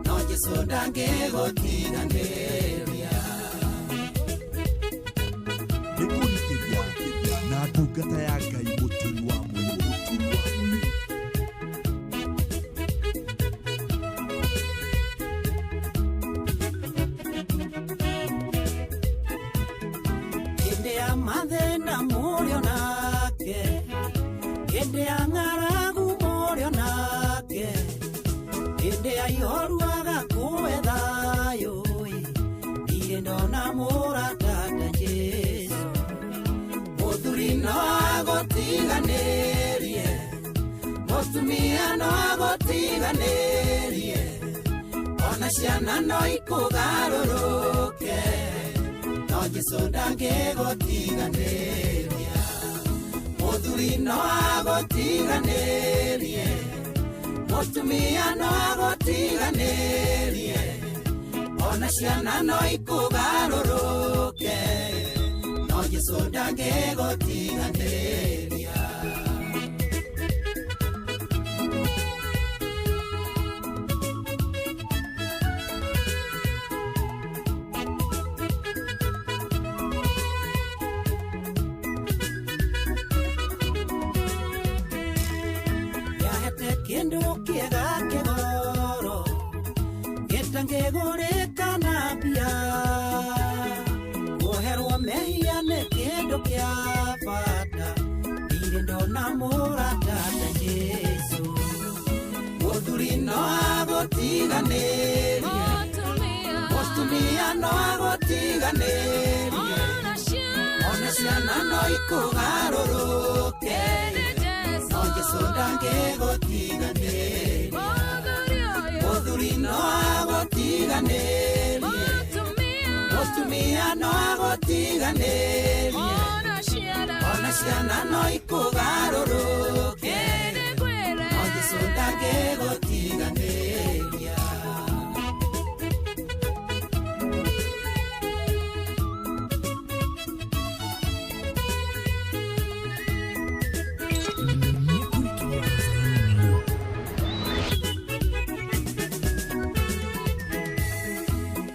no Ndangĩgũtiganĩria. Nĩkũrikĩria na ndungata ya Ngai Mũturi wa Mũirũ. Hĩndĩ ya mathĩna mũrĩ onake, hĩndĩ ya ng'aragu mũrĩ onake, hĩndĩ ya ihoru agakũhe thayũ ĩ, ndirĩ ndona mũrata ta Jesũ. Mũthuri no agũtiganĩrie, mũtumia no agũtiganĩrie, ona ciana no ikũgarũrũke, no Jesũ ndangĩgũtiganĩria. Mũthuri no agũtiganĩrie, mũtumia no agũtiganĩrie, ona ciana no ikũgarũrũke, no Jesũ ndangĩgũtiganĩria. Yahete kĩndũ kĩega kĩgoro gĩtangĩgũrĩka na mbia, kuoherwo mehia nĩ kĩndũ kĩa bata, ndirĩ ndona mũrata ta Jesũ. Mũthuri no agũtiganĩrie, mũtumia no agũtiganĩrie, ona ciana no ikũgarũrũke, no Jesũ ndangĩgũtiganĩria. Mũthuri no agũtiganĩrie, mũtumia no agũtiganĩrie, ona ciana no ikũgarũrũke, no Jesũ ndangĩgũtiganĩria.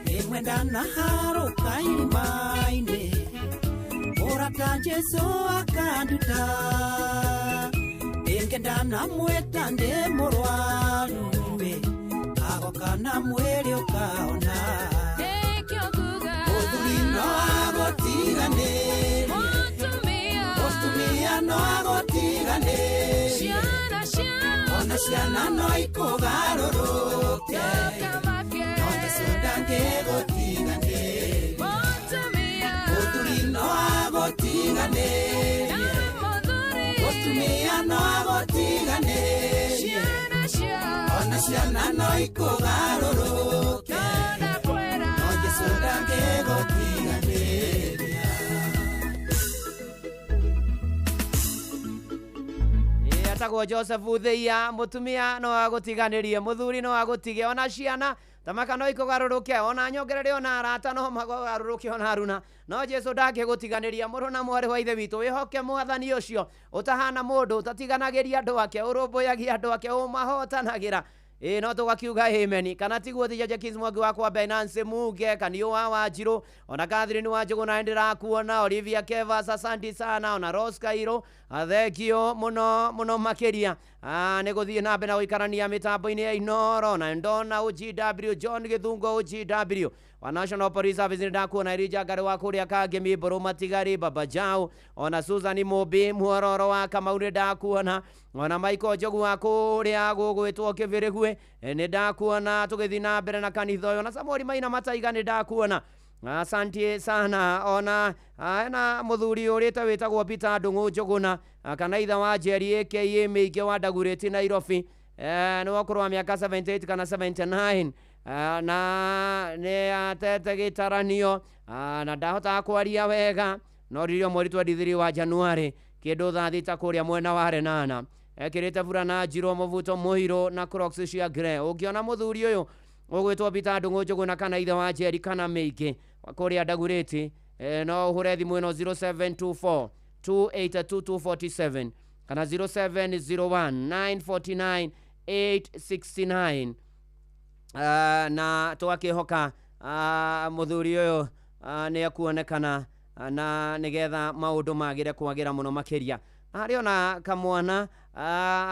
Rĩmwe ndanaharũka irima-inĩ, mũrata Jesũ akanduta, rĩngĩ ndanamwĩta ndĩ mũrwaru ĩ, agoka na mwĩrĩ ũkahona. Mũthuri no agũtiganĩrie, mũtumia no agũtiganĩrie, ona ciana no ikũgarũrũke, no Jesũ ndangĩgũtiganĩria. Mũthuri no agũtiganĩrie, mũtumia no agũtiganĩrie, ona ciana no ikũgarũrũke, no Jesũ ndangĩgũtiganĩria. Etagwo Joseph Uthia, mutumia no agutiganirie, muthuri no agutige, ona ciana tamaka no ikugaruruke, ona nyongerere, ona arata no magarũrũke, ona aruna, no Jesu ndangĩgũtiganĩria. Mũrũ na mwarĩ wa ithe witũ, wĩhoke mwathani ũcio ũtahana mũndũ, ũtatiganagĩria andũ ake, ũrũmbũyagia andũ ake, ũmahotanagĩra. Ĩ no tũgakiuga amen kana tiguo? Tija Jackie Mwangi wakwa, Binance Muge Kanio wa Wanjiru, ona Catherine wa Njũgũna nĩndĩrakuona, Olivia Kevas asante sana, ona Rose Kairo thengio mũno mũno makĩria nĩ gũthiĩ na mbere na gũikarania mĩtambo-inĩ ya Inoro, na ndona OGW John Gĩthungo OGW wa National Police Service nĩndakuona, Elijah Ngari wa kũrĩa Kangemi Mbũrũ Matigari Baba Jao, ona Susan Mũmbi Muororo wa Kamau nĩndakuona, ona Michael Njogu wa kũrĩa gũgwĩtwo Kĩbĩrĩgwe nĩndakuona, tũgĩthiĩ na mbere na kanitha ũyũ, na Samuel Maina Mataiga nĩndakuona, asante sana. Ona na muthuri urite witagwo Peter Ndung'u Njuguna kana itha wa Njeri aka Mĩingĩ wa Ndagurĩti Nairobi, nĩ wa ũkũrũ wa mĩaka 78 kana 79, na nĩ atete gĩtaranio, na ndahotaga kwaria wega, no rĩrĩa mweri 23 wa Januari kĩndũ thaa 6 kũrĩa mwena wa Renana, ekĩrĩte burana njirũ, mũbuto mũirũ na crocs cia grey. Ũngĩona mũthuri ũyũ ũgwĩtwo Peter Ndung'u Njuguna kana ithe wa Njeri kana Mĩingĩ kũrĩa Ndagurĩti, no ũhũre thimũ ĩno 0724 282247 kana 0701 949 869. Na tũgakĩhoka mũthuri ũyũ nĩ ekuonekana na nĩgetha maũndũ magĩre kwagĩra mũno makĩria. Harĩ ona kamwana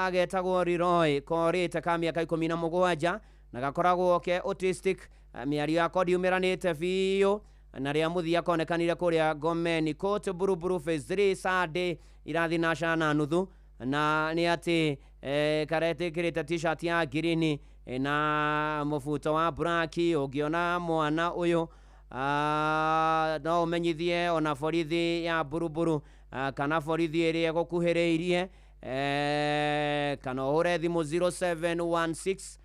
agetagwo Leroy korĩte ka mĩaka 17 na gakoragwo ke autistic. Mĩario yako ndiumĩranĩte biũ, na rĩa mũthia konekanire kũrĩa Ngomeni Court Buruburu Phase 3 Sunday irathi na cana nuthu, na nĩ atĩ karetĩkĩrĩte t-shirt ya ngirini na mũbuto wa braki. Ũngĩona mwana ũyũ no ũmenyithie ona borithi ya Buruburu kana borithi ĩrĩa ĩgũkuhĩrĩirie kana ũhũre thimũ 0716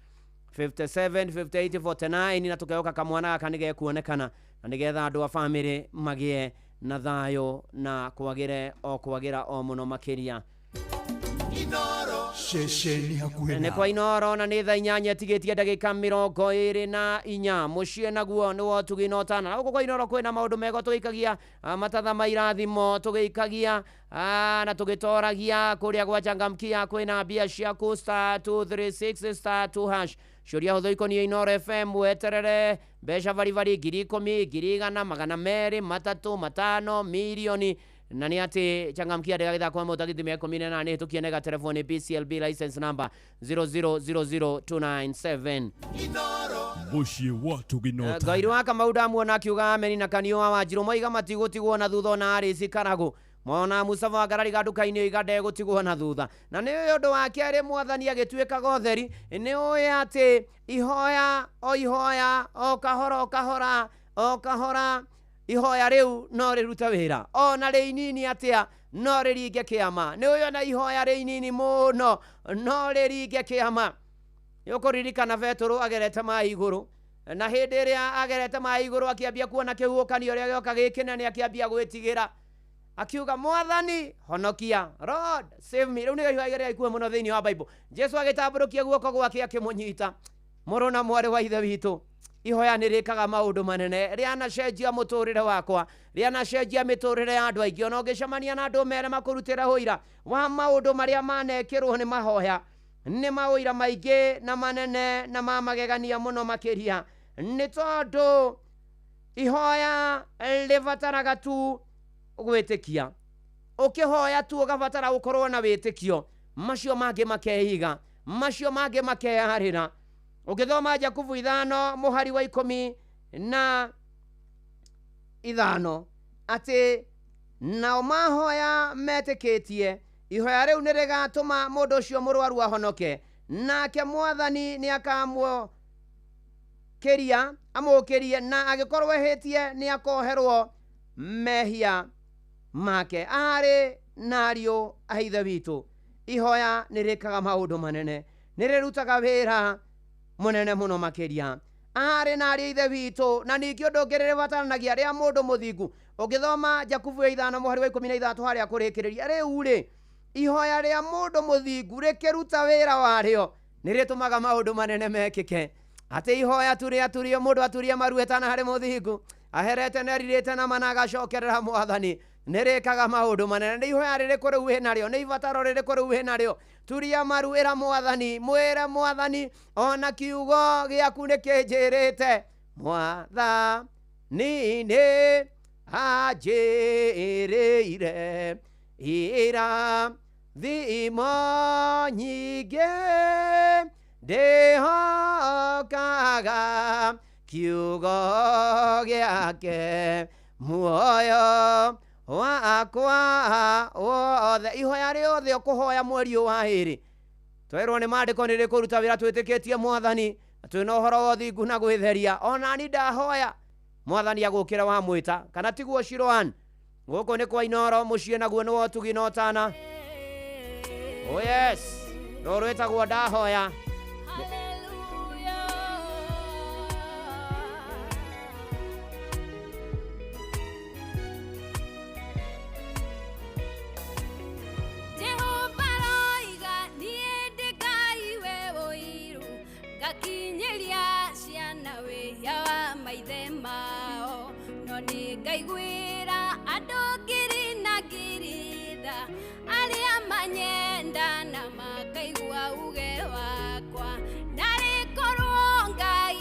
57 58 49, na tũkehoka kamwana gaka nĩ gekuonekana na nĩgetha andũ a bamĩrĩ magĩe na thayũ na kwagĩre o kwagĩra o mũno makĩria. Ceceni hakuhĩ Nĩ kwa Inoro, na nĩ thaa 8 ĩtigĩtie ndagĩka 24. Mũciĩ naguo nĩ wotugi na ũtana, na gũkũ kwa Inoro kwĩna maũndũ mega tũgĩikagia matatha ma irathimo tũgĩikagia na tũgĩtoragia kũrĩa gwa Changamkia. Kwĩna mbia ciaku *236 *2#. Ciũria hũthũ ikoniĩ Inoro FM, weterere mbeca baribari 10,000, 100,000, 200, 3, 5 mirioni. Na nĩ atĩ Changamkia ndĩgagĩthakwo mũtagithĩ mĩaka 18 hĩtũkie nega telefoni BCLB license number 0000297. Mũciĩ wa Tugino. Ngairu wa Kamau ndamuona akiuga ameni, na Kanio wa Wanjirũ moiga matigũtigwo na thutha ona arĩci Karagũ mona Musafa wa Ngarari nduka-inĩ oiga ndegũtigwo na thutha. Na nĩ ũndũ wa kerĩ mwathani agĩtuĩkaga ũtheri, nĩ ũĩ atĩ ihoya o ihoya o kahora o kahora o kahora ihoya rĩu no rĩrute wĩra ona rĩ inini atĩa no rĩringe kĩama. Nĩ ũĩ ona ihoya rĩ inini mũno no rĩringe kĩama. Nĩũkũririkana Betũrũ agerete maĩ igũrũ, na hĩndĩ ĩrĩa agerete maĩ igũrũ akĩambia kuona kĩhuhũkanio ũrĩa gĩoka gĩ kĩnene, akĩambia gwĩtigĩra akiuga mwathani honokia, Lord save me. Rĩu nĩrĩo ihoya rĩrĩa ikuhĩ mũno thĩinĩ wa Bible. Jesu agĩtambũrũkia guoko gwake akĩmũnyita. Mũrũ na mwarĩ wa ithe witũ, ihoya nĩ rĩkaga maũndũ manene, rĩanacenjia mũtũrĩre wakwa, rĩanacenjia mĩtũrĩre ya andũ aingĩ. Ona ũngĩcemania na andũ mere makũrutĩre ũira wa maũndũ marĩa manekĩrwo nĩ mahoya, nĩ maũira maingĩ na manene na ma magegania mũno makĩria, nĩ tondũ ihoya rĩbataraga tu gwĩtĩkia. Ũkĩhoya tu ũgabatara gũkorwo na wĩtĩkio, macio mangĩ makeiga, macio mangĩ makeyarĩra. Ũngĩthoma Jakubu 5 mũhari wa 15 atĩ nao mahoya metĩkĩtie, ihoya rĩu nĩ rĩgatũma mũndũ ũcio mũrwaru ahonoke, nake mwathani nĩ akamũkĩria amũkĩrie, na angĩkorwo ehĩtie nĩ akoherwo mehia make. Aarĩ na ariũ a ithe witũ, ihoya nĩ rĩkaga maũndũ manene, nĩ rĩrutaga wĩra mũnene mũno makĩria. Aarĩ na ariũ a ithe witũ, na ningĩ ũndũ ũngĩ rĩrĩbataranagia rĩa mũndũ mũthingu. Ũngĩthoma Jakubu 5 mũhari wa 13 harĩa kũrĩkĩrĩria, rĩu rĩ ihoya rĩa mũndũ mũthingu rĩkĩruta wĩra warĩo nĩ rĩtũmaga maũndũ manene mekĩke. Atĩ ihoya tu rĩaturio mũndũ aturie maru etana harĩ mũthingu, aherete na erirĩte na mana agacokerera mwathani, nĩ rĩkaga maũndũ manene. Nĩ ihoya rĩrĩkũ rĩu wĩnarĩo? Nĩ ibataro rĩrĩkũ rĩu wĩnarĩo? Turia maru ĩra mwathani, mwĩre mwathani ona kiugo gĩaku nĩ kĩnjĩrĩte, mwathani nĩ anjĩrĩire irathimo nyingĩ, ndĩhokaga kiugo gĩake muoyo wakwa wothe. Ihoya rĩothe ũkũhoya mweri ũyũ wa ĩrĩ, twerwo nĩ maandĩko nĩ rĩkũruta wĩra twĩtĩkĩtie mwathani na twĩna ũhoro wa ũthingu na gwĩtheria. Ona ni ndahoya mwathani agũkĩra wa mwĩta kana tiguo Shiroan. Gũkũ nĩ kwa Inoro, mũciĩ naguo nĩ wa ũtugi na ũtana. Oh yes, rũrũ rwĩtagwo ndahoya. Jehova roiga niĩ ndĩ Ngai we ũiru, ngakinyĩria ciana wĩhia wa maithe mao, no nĩ ngaiguĩra andũ ngiri na ngiri tha, arĩa manyenda na makaigua uge wakwa. Narĩ korwo Ngai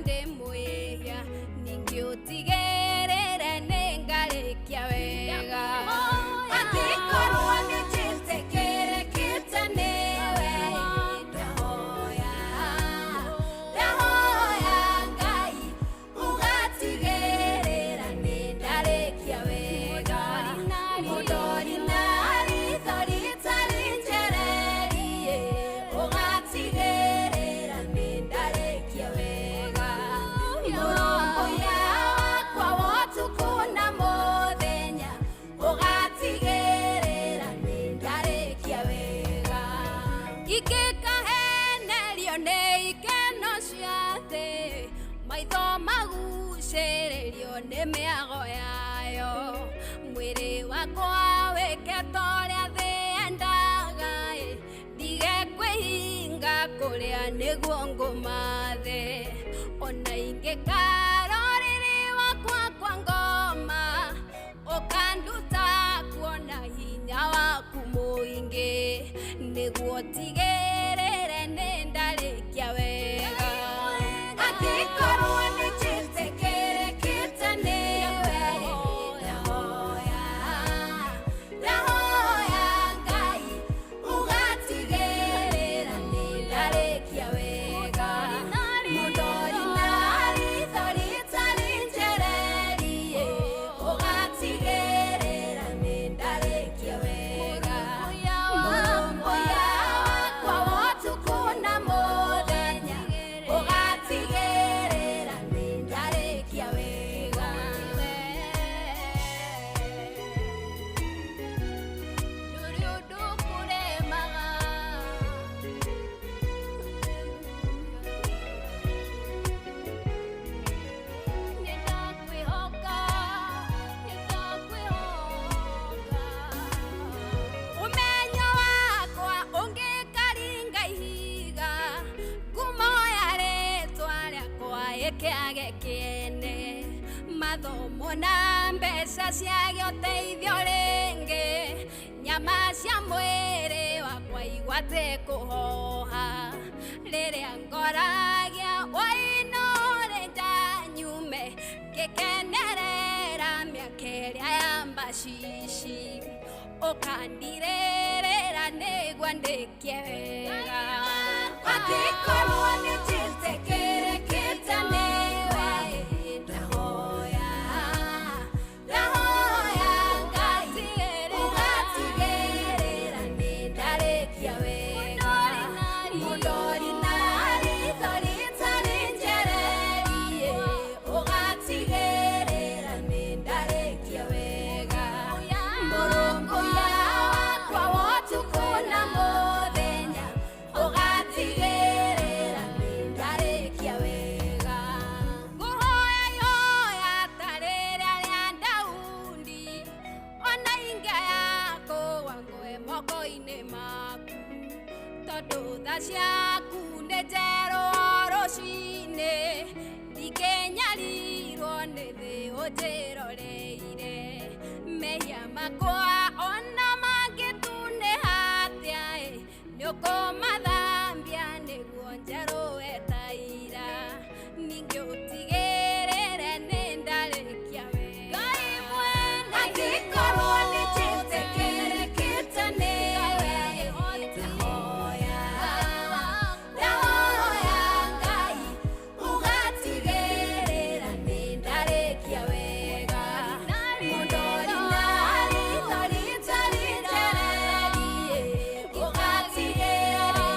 ndĩ mwĩhia ningĩ ũtigĩrĩre nĩ ngarĩkia wega angĩkorwo nĩ njĩtĩkĩrĩkĩte nĩwe ndahoya ndahoya Ngai ũgatigĩrĩra nĩ ndarĩkia wega mũndori na ritho rĩtarĩ njererie ũgatigĩrĩra nĩ ndarĩkia wega mũrũmbũiya wakwa wa ũtukũ na mũthenya ũgatigĩrĩra nĩ ndarĩkia wega ingĩkahenerio nĩ ikeno cia thĩ maitho magucĩrĩrio nĩ mĩago yayo mwĩrĩ wakwa wĩke ta ũrĩa thĩ yendaga ĩ ndige kwĩhinga kũrĩa nĩguo ngũmathe ona ingĩkara ũrĩrĩ wakwa kwa ngoma ũkanduta kuona hinya waku mũingĩ nĩguo tigĩrĩre nĩ ndarĩkia wega angĩkorwo nĩ njĩtĩkĩrĩkĩte nĩwe ndahoya ndahoya Ngai ũgatigĩrĩra nĩ ndarĩkia wega mũndori na ritho rĩtarĩ njererie ũgatigĩrĩra nĩ ndarĩkia wega mũrũmbũiya wakwa wa ũtukũ na mũthenya ũgatigĩrĩra nĩ ndarĩkia wega ndũrĩ ũndũ kũremaga nĩndakwĩhoka nĩndakwĩhoka ũmenyo wakwa ũngĩkaringa ihiga ngumo ya rĩtwa rĩakwa ĩkĩage kĩene mathomo na mbeca ciage ũteithio rĩngĩ nyama cia mwĩrĩ wakwa igwate kũhoha rĩrĩa ngoragia wainũre ndanyume ngĩkenerera mĩaka ĩrĩa ya macici ũkandirĩrĩra nĩguo ndĩkie wega angĩkorwo nĩ njĩtĩkĩrĩkĩte nĩwe ndahoya ndahoya Ngai ũgatigĩrĩra nĩ ndarĩkia wega mũndori na ritho rĩtarĩ njererie ũgatigĩrĩra nĩ ndarĩkia wega mũrũmbũiya wakwa wa ũtukũ na mũthenya ũgatigĩrĩra nĩ ndarĩkia wega ngũhoya ihoya ta rĩrĩa rĩa Daudi ona ingĩaya kũgwa ngwe moko-inĩ maku tondũ tha ciaku nĩ njerũ o rũcinĩ ndingĩnyarirwo nĩ thĩ ũnjĩroreire mehia makwa ona mangĩtunĩha atĩa ĩ nĩũkũmathambia nĩguo njerũe ta ira ningĩ ũtigĩrĩre nĩ ndarĩkia wega Ngai mwene angĩkorwo nĩ njĩtĩkĩrĩkĩte nĩwe ndahoya ndahoya Ngai ũgatigĩrĩra nĩ ndarĩkia wega mũndori na ritho rĩtarĩ njererie ũgatigĩrĩra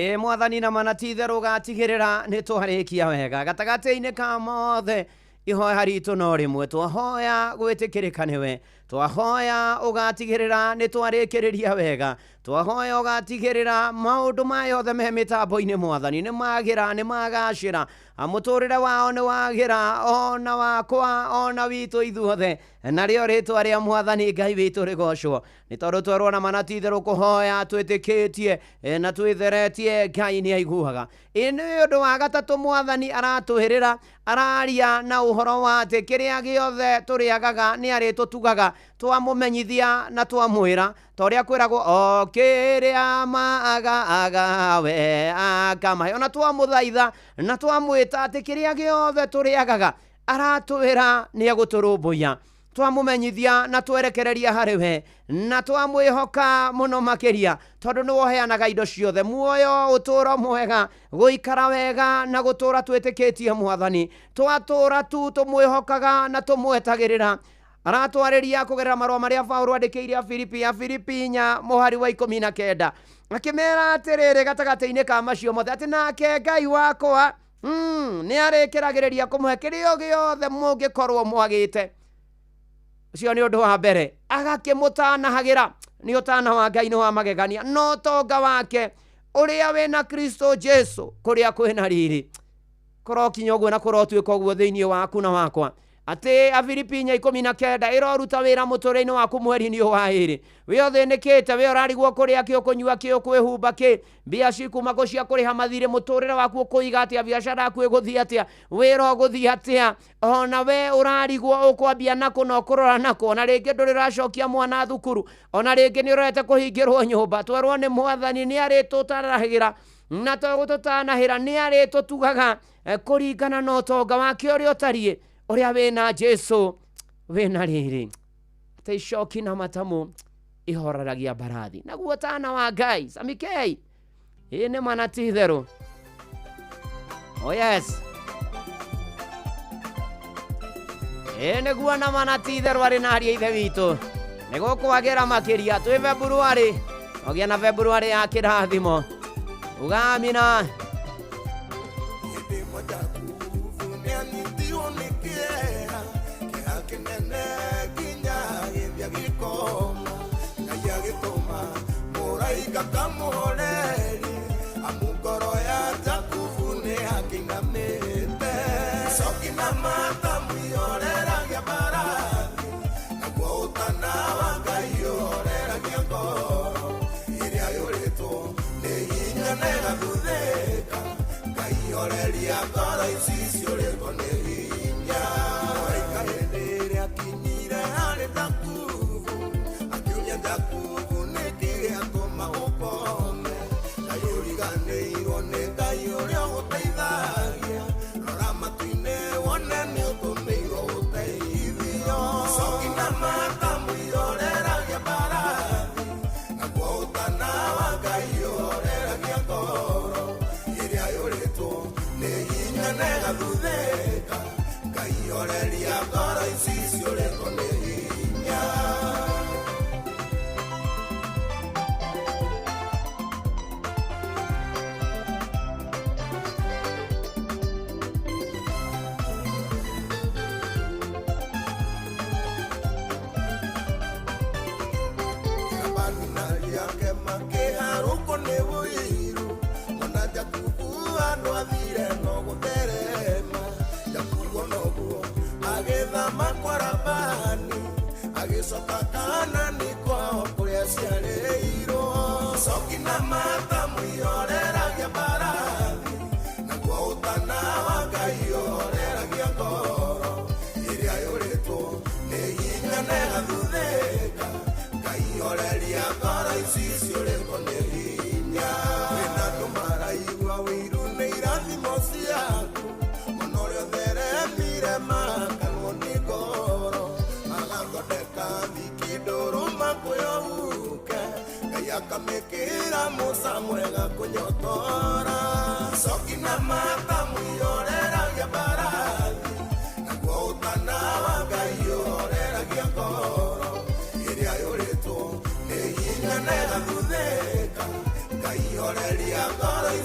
Ĩ mwathani na mana ti itherũ ũgatigĩrĩra nĩ twarĩkia wega. Gatagatĩ-inĩ ka mothe ihoya ritũ no rĩmwe, twahoya gwĩtĩkĩrĩka nĩwe, twahoya ũgatigĩrĩra nĩ twarĩkĩrĩria wega, twahoya ũgatigĩrĩra maũndũ maya othe me mĩtambo-inĩ mwathani nĩ magĩra, nĩ magacĩra, mũtũrĩre wao nĩ wagĩra, ona wakwa ona witũ ithuothe, narĩo rĩtwa rĩa mwathani Ngai witũ rĩgocwo, nĩ tondũ twerwo na mana ti itherũ kũhoya twĩtĩkĩtie na twĩtheretie Ngai nĩ aiguaga. Ĩ nĩ ũndũ wa gatatũ mwathani aratwĩrĩra, araria na ũhoro wa atĩ kĩrĩa gĩothe tũrĩagaga nĩ arĩtũtugaga, twamũmenyithia na twamwĩra ta ũrĩa kwĩragwo o kĩrĩa maagaga we akamahe, ona twamũthaitha na twamwĩta atĩ kĩrĩa gĩothe tũrĩagaga aratwĩra nĩ egũtũrũmbũiya, twamũmenyithia na twerekereria harĩ we na twamwĩhoka mũno makĩria, tondũ nĩwe ũheanaga indo ciothe, muoyo, ũtũũro mwega, gũikara wega na gũtũũra twĩtĩkĩtie mwathani, twatũũra tu tũmwĩhokaga na tũmwetagĩrĩra. Aratwarĩria kũgerera marũa marĩa Paũlũ andĩkĩire Afilipi, Afilipi 4 mũhari wa 19, akĩmera atĩrĩrĩ gatagatĩ-inĩ ka macio mothe atĩ nake Ngai wakwa nĩ arĩkĩragĩrĩria kũmũhe kĩrĩa gĩothe mũngĩkorwo mwagĩte. Ũcio nĩ ũndũ wa mbere, agakĩmũtanahagĩra. Nĩ ũtana wa Ngai nĩ wa magegania, no ũtonga wake ũrĩa wĩna Kristo Jesu kũrĩa kwĩna riri. Kũrokinya ũguo na kũrotuĩka ũguo thĩinĩ waku na wakwa, atĩ Afilipi 4:19 ĩroruta wĩra mũtũrĩre-inĩ waku mweri-inĩ ũyũ wa ĩrĩ. Wĩ ũthĩnĩkĩte, wĩ ũrarigwo kũrĩa kĩ, ũkũnyua kĩ, ũkwĩhumba kĩ, mbia cikuma kũ cia kũrĩha mathirĩ, mũtũrĩre waku ũkũiga atĩa, biacara yaku ĩgũthiĩ atĩa, wĩra ũgũthiĩ atĩa, ona we ũrarigwo ũkwambia nakũ na ũkũrora nakũ, ona rĩngĩ ndũrĩ ũracokia mwana thukuru, ona rĩngĩ nĩ ũrorete kũhingĩrwo nyũmba, twerwo nĩ mwathani nĩ arĩtũtanahĩra na tũgũtũtanahĩra, nĩ arĩtũtugaga kũringana na ũtonga wake ũrĩa ũtariĩ, ũrĩa wĩna Jesu wĩna rĩrĩ, atĩ icoki na matamu ihoreragia mbarathi. Naguo tana wa Ngai Samikei, ĩ nĩ mana ti itherũ. Oh yes, ĩ nĩguo na mana ti itherũ arĩ na ariũ a ithe witũ, nĩ gũkwagĩra makĩria. Twĩ Februarĩ, ogĩa na Februarĩ ya kĩrathimo, ugamina. Ngai horeria ngoro.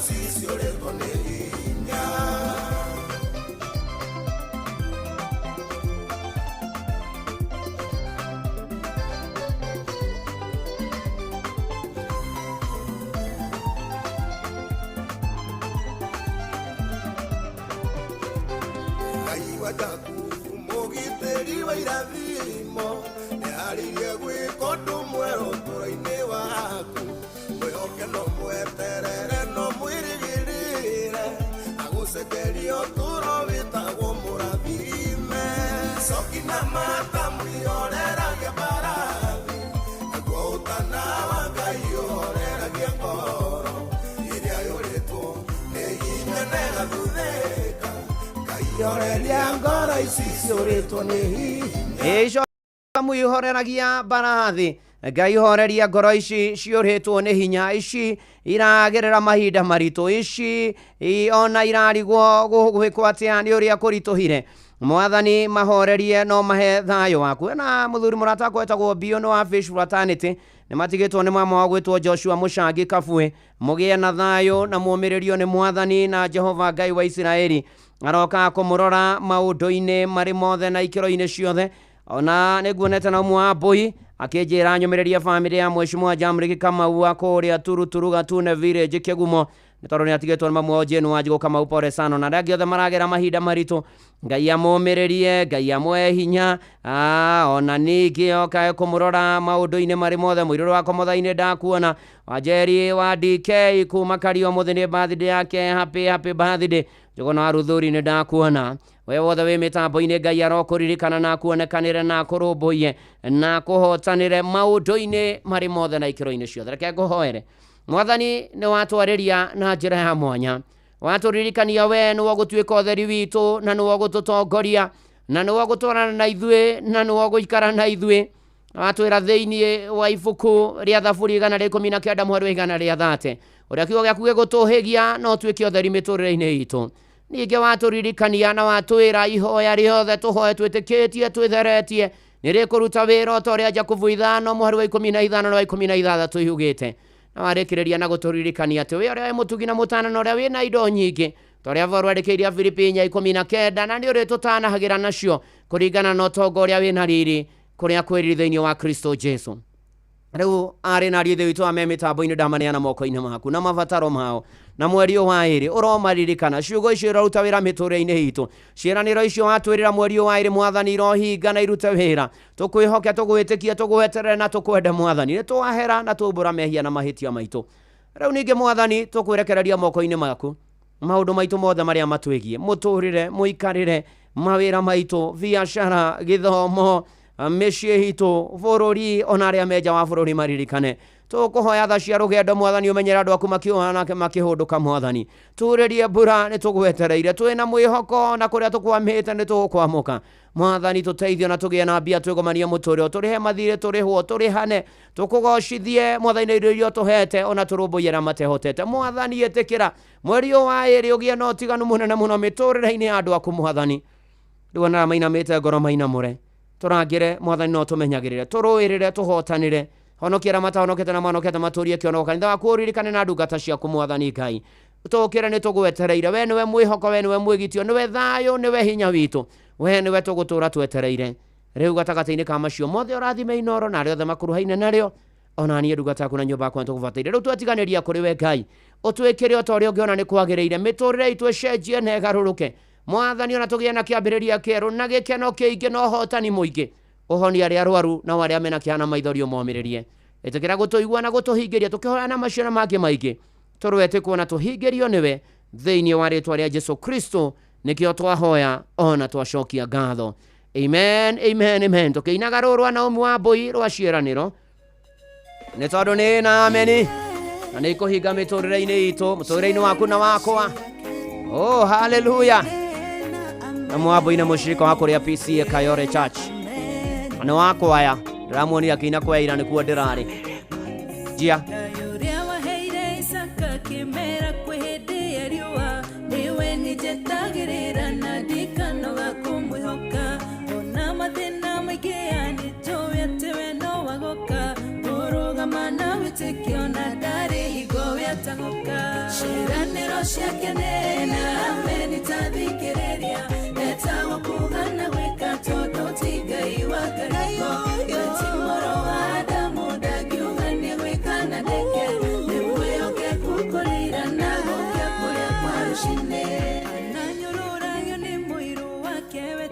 wa Jakubu mũgitĩri wa irathimo nĩarĩirie gwĩka ũndũ mwerũ ũtũũro-inĩ waku mwĩhoke no mweterere no mwĩrĩgĩrĩre agũcenjeria ũtũũro wĩtagwo mũrathime coki na matamu ihoreragia mbarathi naguo ũtana wa Ngai ũhoreragia ngoro ĩrĩa yũrĩtwo nĩ hinya na ĩgathuthĩka Ngai horeria ngoro ici ciũrĩtwo nĩ hinya. Ico muihoreragia mbarathi Ngai horeria ngoro ici ciũrĩtwo nĩ hinya ici iragerera mahinda maritũ ici ona irarigwo gwĩkwo atĩa nĩ ũrĩa kũritũhire mwathani mahorerie no mahe thayũ waku. Na mũthuri mũrata wakwa wetagwo Bio nĩ wa Fish Fraternity nĩ matigĩtwo nĩ mama wa gwĩtwo Joshua Mũcangi Kabue mũgĩe na thayũ na mũmĩrĩrio nĩ mwathani na Jehova Ngai wa Isiraeli aroka kũmũrora maũndũ-inĩ marĩ mothe na ikĩro-inĩ ciothe. Ona nĩnguonete na ũmwe wa mbũi akĩnjĩra nyũmĩrĩrie bamĩrĩ ya Mheshimiwa Jamriki Kamau wa kũrĩa Turuturu Gatune Village Kĩgumo nĩ tondũ nĩatigĩtwo nĩ mamu wao Jane Wanjigũ Kamau pole sana. Na arĩa angĩ othe maragera mahinda maritũ Ngai amũmĩrĩrie Ngai amũhe hinya ona ningĩ okae kũmũrora maũndũ-inĩ marĩ mothe. Mũirũrũ wakwa mũtha-inĩ ndakuona Wanjeri wa DK kuma Kario mũthĩ nĩ birthday yake happy happy birthday. Njũgũna wa Ruthuri nĩ ndakuona we wothe wĩ mĩtambo-inĩ Ngai arokũririkana na akuonekanĩre na akũrũmbũiye na akũhotanĩre maũndũ-inĩ marĩ mothe na ikĩro-inĩ ciothe. Reke ngũhoere mwathani nĩ watwarĩria na njĩra ya mwanya watũririkania we nĩwe ũgũtuĩka ũtheri witũ na nĩwe ũgũtũtongoria na nĩwe ũgũtwarana na ithuĩ na nĩwe ũgũikara na ithuĩ. Watwĩra thĩinĩ wa ibuku rĩa Thaburi 119 mũhari wa 130 ũrĩa kiugo gĩaku gĩgũtũhĩgia no ũtuĩke ũtheri mĩtũrĩre-inĩ itũ. Ningĩ watũririkania na watwĩra ihoya rĩothe tũhoe twĩtĩkĩtie twĩtheretie nĩ rĩkũruta wĩra o ta ũrĩa Jakubu 5 mũhari wa 15 na wa 16 yugĩte. Na warĩkĩrĩria na gũtũririkania atĩ we ũrĩa wĩ mũtugi na mũtana na ũrĩa wĩna indo nyingĩ ta ũrĩa Paulo andĩkĩire Filipi 4:19 na nĩ ũrĩtũtanahagĩra nacio kũringana na ũtonga ũrĩa wĩna riri kũrĩa kwĩriri thĩinĩ wa Kristo Jesu. Rĩu arĩ na ariũ ithe witũ ame mĩtambo-inĩ ndamaneana moko-inĩ maku na mabataro mao na mweri ũyũ wa ĩrĩ ũromaririkana ciugo icio iroruta wĩra mĩtũrĩre-inĩ itũ ciĩranĩro icio watwĩrĩra mweri ũyũ wa ĩrĩ mwathani irohinga na irute wĩra tũkwĩhoke tũgwĩtĩkie tũgweterere na tũkwende mwathani nĩ twahera na tũmbũra mehia na mahĩtia maitũ. Rĩu ningĩ mwathani tũkwĩrekereria moko-inĩ maku maũndũ maitũ mothe marĩa matwĩgiĩ mũtũrĩre mũikarĩre mawĩra maitũ biacara gĩthomo mĩciĩ itũ bũrũri ona arĩa menja wa bũrũri maririkane tũkũhoya tha cia rũgendo mwathani ũmenyere andũ aku makĩũhana makĩhũndũka mwathani turĩrie mbura nĩ tũgwetereire twĩna mwĩhoko na kũrĩa tũkwamĩte nĩ tũgũkwamũka mwathani tũteithio na tũgĩe na mbia twĩgomanie mũtũrĩre tũrĩhe mathirĩ tũrĩhwo tũrĩhane tũkũgocithie mwathani na indo iria ũtũhete ona tũrũmbũiye arĩa matehotete mwathani ĩtĩkĩra mweri ũyũ wa ĩrĩ ũgĩe na ũtiganu mũnene mũno mĩtũrĩre-inĩ ya andũ aku mwathani rĩu ona arĩa mainamĩte ngoro mainamũre tũrangĩre mwathani no tũmenyagĩrĩre tũrũĩrĩre tũhotanĩre honokia arĩa matahonokete na mahonokete matũrie kĩonoko kanitha waku ũririkane na ndungata ciaku mwathani Ngai tũkĩre nĩ tũgwetereire we nĩwe mwĩhoko we nĩwe mwĩgitio nĩwe thayũ nĩwe hinya witũ we nĩwe tũgũtũra twetereire rĩu gatagatĩ-inĩ ka macio mothe ũrathime Inooro na arĩa othe makuruhaine narĩo ona niĩ ndungata yaku na nyũmba yakwa nĩtũgũbataire rĩu twatiganĩria kũrĩ we Ngai ũtwĩkĩre o ta ũrĩa ũngĩona nĩ kwagĩrĩire mĩtũrĩre itũ ĩcenjie na ĩgarũrũke mwathani ona tũgĩe na kĩambĩrĩria kĩerũ na gĩkeno kĩingĩ na ũhotani mũingĩ ũhonie arĩa arwaru na arĩa mena kĩeha na maithori ũmomĩrĩrie ĩtĩkĩra gũtũigua na gũtũhingĩria tũkĩhoya na macio na mangĩ maingĩ tũrwetĩkwo na tũhingĩrio nĩwe thĩinĩ wa rĩtwa rĩa Jesu Kristo nĩkĩo twahoya ona twacokia ngatho. Amen, amen, amen. Tũkĩinaga rũũ rwa Naomi wa Mbũi rwa ciĩranĩro nĩ tondũ nĩ na ameni na nĩ ikũhinga mĩtũrĩre-inĩ itũ mũtũrĩre-inĩ waku na wakwa. Oh, haleluya. Na Mwambũi nĩ mũcirika wa kũrĩa PCA Kayore Church nĩ wa kwaya ndĩramuonia akĩina kwaya ira nĩkuo ndĩrarĩ njia ciĩranĩro ciake nĩ ameni tathikĩrĩria etagwo kuuga na gwĩka tondũ ti Ngai wa ngariko we ti mũrũ wa Adamu ndangiuga nĩ gwĩka na ndeke nĩ mwĩhokeku kũrĩ ira na gũkĩa kũrĩa kwa rũcinĩ ananyũrũragio nĩ mũiru wake we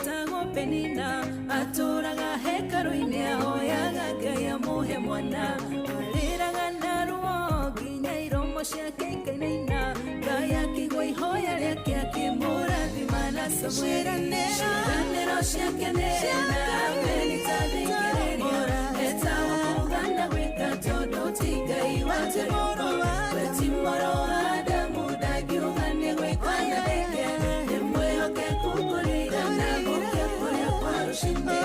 Penina atũraga hekarũ-inĩ ahoyaga Ngai amũhe mwana arĩraga na ruo nginya iromo ciake ikainaina Ngai akĩigua ihoya rĩake akĩmũrathima na Samueli ciĩranĩro ciake nĩ na ameni tathikĩrĩria etagwo kuuga na gwĩka tondũ ti Ngai wa Ngarĩko we ti mũrũ wa Adamu ndangiuga nĩ gwĩka na ndĩke nĩ mwĩhokeku kũrigana gũkĩa kũrĩa kwa rũcinĩ.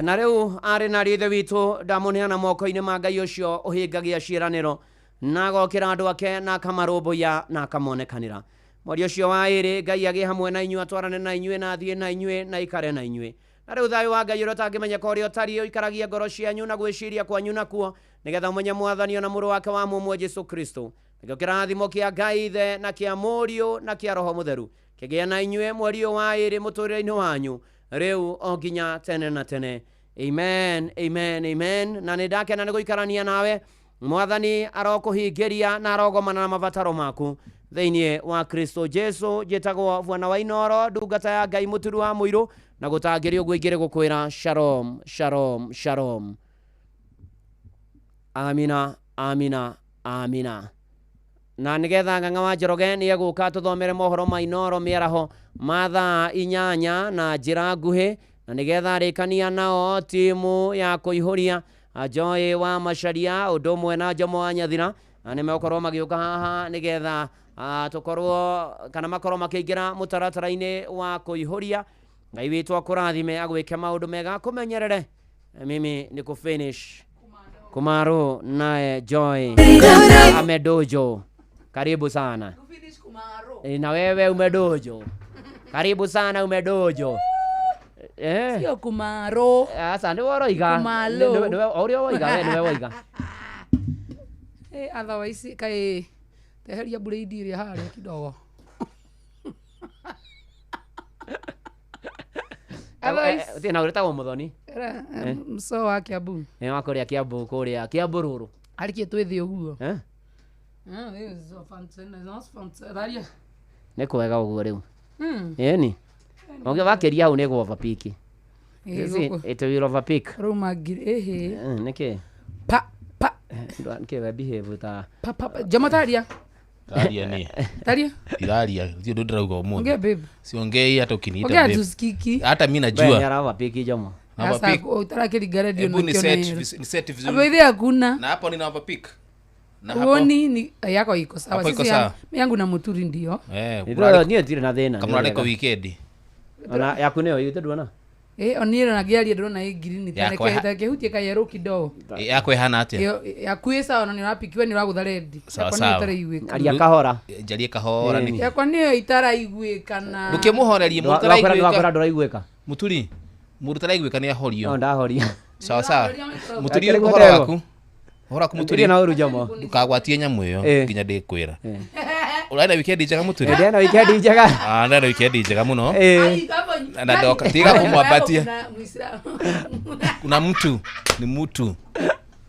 Na rĩu arĩ na ithe witũ ndamũneana moko-inĩ ma Ngai ũcio ũhingagia ciĩranĩro na agokĩra andũ ake na akamarũmbũiya na akamonekanĩra. Mweri ũcio wa ĩrĩ Ngai agĩe hamwe na inyuĩ atwarane na inyuĩ na athiĩ na inyuĩ na aikare na inyuĩ. Na rĩu thayũ wa Ngai ũrĩa ũtangĩmenyeka ũrĩa ũtariĩ ũikaragie ngoro cianyu na gwĩciria kwanyu nakuo nĩgetha ũmenye Mwathani ona mũrũ wake wa mũmwe Jesũ Kristo. Nakĩo kĩrathimo kĩa Ngai Ithe na kĩa Mũriũ na kĩa Roho Mũtheru kĩgĩe na inyuĩ mweri ũyũ wa ĩrĩ mũtũrĩre-inĩ wanyu rĩu o nginya tene na tene. Amen, amen, amen. Na nĩ ndakena nĩ gũikarania nawe. Mwathani arokũhingĩria na arogomana na mabataro maku thĩinĩ wa Kristo Jesu. Njĩtagwo Bwana wa Inooro, ndungata ya Ngai mũturu wa mũirũ, na gũtangĩrĩ ũguo ingĩrĩ gũkwĩra shalom, shalom, shalom. Amina, amina, amina. Na nĩgetha Ng'ang'a wa Njoroge nĩ egũka tũthomere mohoro ma Inooro mĩaraho ma thaa 8 na njĩra nguhĩ, na nĩgetha arĩkania nao timu ya kũihũria Joy wa Macharia ũndũ ũmwe na Jomo wa Nyathira nĩ megũkorwo magĩũka haha nĩgetha tũkorwo kana makorwo makĩingĩra mũtaratara-inĩ wa kũihũria. Ngai witũ akũrathime agwĩke maũndũ mega akũmenyerere. Mimi ni kufinish Kumaru naye Joy amedojo. Karibu sana. Na wewe umedojo. Karibu sana umedojo. Sio Kumaro. Asa nĩ woroiga. Kumalo. Nĩwe ũrĩa woiga we nĩwe woiga. Otherwise kai teheria blade ĩrĩa harĩa kidogo. Otherwise Tina ũrĩtagwo Mũthoni. Mso wa Kiambu. Nĩ wa kũrĩa Kiambu kũrĩa Kiambu rũrũ. Arĩkie twĩthĩ ũguo. Nĩ kwega ũguo rĩu. Ĩni. Ũngĩ wakĩria hau nĩ gũ overpick. It will overpick. Ruma ngiri ĩhĩ. Nĩkĩ? Pa pa. Nĩkĩ we behave ta pa pa. Jomo taria. Taria ni. Taria. Iraria, sio ndio ndĩrauga ũmũthĩ. Ongea babe. Siongei hata ukiniita Ongea babe. tusikiki. Hata mimi We najua. nĩ ara overpick Jomo. Na Sasa overpick. utarakĩringa radio Hebu ni set ni set vizuri. Hapo hakuna. Na hapo nina overpick. Na hapo. Uoni ni yako iko sawa. Hapo iko Sisi sawa. yangu na Muturi ndio. Niĩ ndirĩ na thĩna. Kama ũrarĩko weekend. Ona yaku nĩyo ithe nduona. Oniĩ na ngĩaria ndĩrona ĩ ngirini Yakwa kehutie kayerũ kidogo. Yako ĩhana atĩa? Ĩyo yaku ĩ sawa na nĩ ũrapikiwe nĩ ũragũtha rendi. Sawa Yakwa nĩyo sawa. ĩtaraiguĩka. Aria kahora. Njarie kahora nĩkĩ? Yakwa nĩyo itaraiguĩka na Ndũkĩmũhorerie mũndũ Ndwakwĩra ndũraiguĩka. Muturi, mũndũ ũtaraiguĩka nĩ ahorio. No ndahoria. Sawa sawa. Muturi Akĩrĩ ũhoro gwetherwo. waku. Ũhoro waku Muturi. Ndirĩ na ũru Jomo. Ndũkagwatie nyamũ ĩyo nginya ndĩkwĩra. Ũrarĩ na weekend njega Muturi? Ndĩ na weekend njega. Ndĩ na weekend njega mũno. Na ndoka tiga kumwambatia. Kuna mtu ni mtu.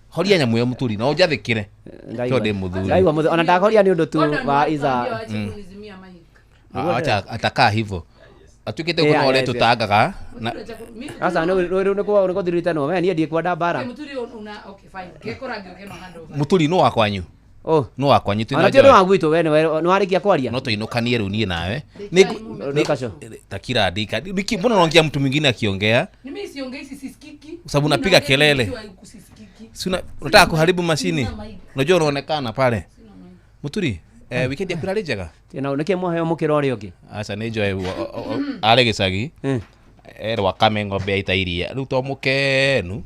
Horia nyamũ ĩyo Muturi na ũnjathĩkĩre. Tondũ ndĩ mũthuri. Ndaigua mũthuri. Ona ndahoria nĩ ũndũ tu wa iza. Acha atakaa hivyo. Atuĩkĩte ũguo no ũrĩa tũtangaga na Aca rĩu nĩ kũthirĩte no we niĩ ndikwenda mbara. Muturi una okay fine. Ngekora ngĩũke no handũ. Muturi no wa kwanyu. No wa kwanyu Ona ti ũndũ wa gwitũ we nĩ warĩkia kwaria. No tũinũkanie rĩu niĩ nawe. Nĩ Takira andika. Niki mbona unaongea mtu mwingine akiongea? Mimi siongei sisikiki. Kwa sababu unapiga kelele. Si unataka kuharibu mashini. Unajua unaonekana pale. Muturi, weekend yaku ĩrarĩ njega? Na nĩkĩ mwaheo mũkĩra ũrĩa ũngĩ? Aca nĩ njoe arĩ gĩcagi. Erwo akame ng'ombe yaita iria. Rĩu to mũkenu.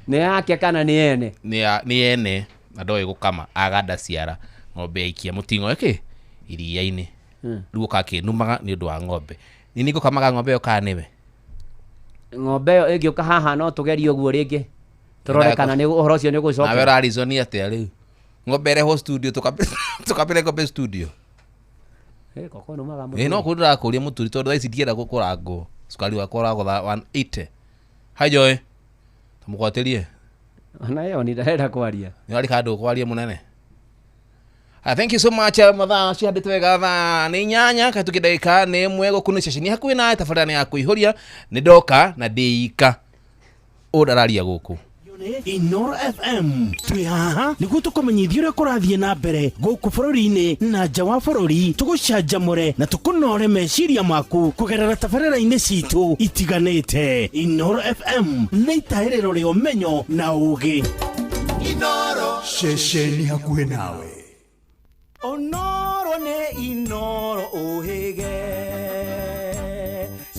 Nĩ yake kana nĩ ene? Nĩ ene na ndoĩ gũkama aganda ciara ng'ombe yaikia mũting'o ĩkĩ iria-inĩ. Rĩu ũka akĩnumaga nĩ ũndũ wa ng'ombe. Nĩ ngũkamaga ng'ombe ĩyo kana nĩwe? Ng'ombe ĩyo ĩngĩũka haha no tũgerie ũguo rĩngĩ. Tũrore kana nĩ ũhoro ũcio nĩ ũgũcoka. Nawe ũrarizoni atĩa rĩu? Ng'ombe ĩrehwo studio tũkambĩre ng'ombe studio. Koko numaga mũthuri. No kũndũ ndĩrakũria Mũturi tondũ thaa ici ndienda gũkũrangwo. Cukari wakwa ũragũtha 180. Hi Joy. Tũmũgwatĩrie. Ona ĩyo nĩ ndarenda kwaria. Nĩ warĩ handũ kwaria mũnene. Thank you so much mathaa cihandĩte wega thaa nĩ 8 kahĩtũkia ndagĩka nĩ 1 gũkũ nĩ ceceni hakuhĩ nawe tabarĩra nĩ ya kũihũria nĩ ndoka na ndĩika ũndararia gũkũ. Inoro FM twĩ haha nĩguo tũkũmenyithia ũrĩa kũrathiĩ na mbere gũkũ bũrũri-inĩ na nja wa bũrũri, tũgũcanjamũre na tũkũnore meciria maku kũgerera tabarĩra-inĩ citũ itiganĩte. Inoro FM nĩ itahĩrĩro rĩa ũmenyo na ũũgĩ. Inoro ceceni hakuhĩ nawe. Onoro nĩ Inoro ũhĩge,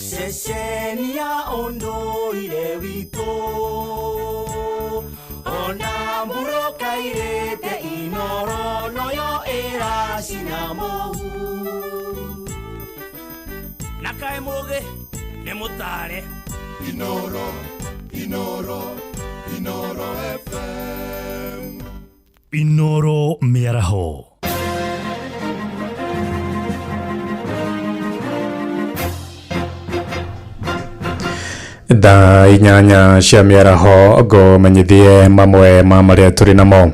ceceni ya ũndũire witũ. Ona mburoka irĩte Inoro noyo ĩracina mũhu. Na kaĩ mũgĩ nĩ mũtare. Inoro, Inoro, Inoro FM. Inoro mĩaraho. Thaa 8 cia mĩaraho ngũmenyithie mamwe ma marĩa tũrĩ namo.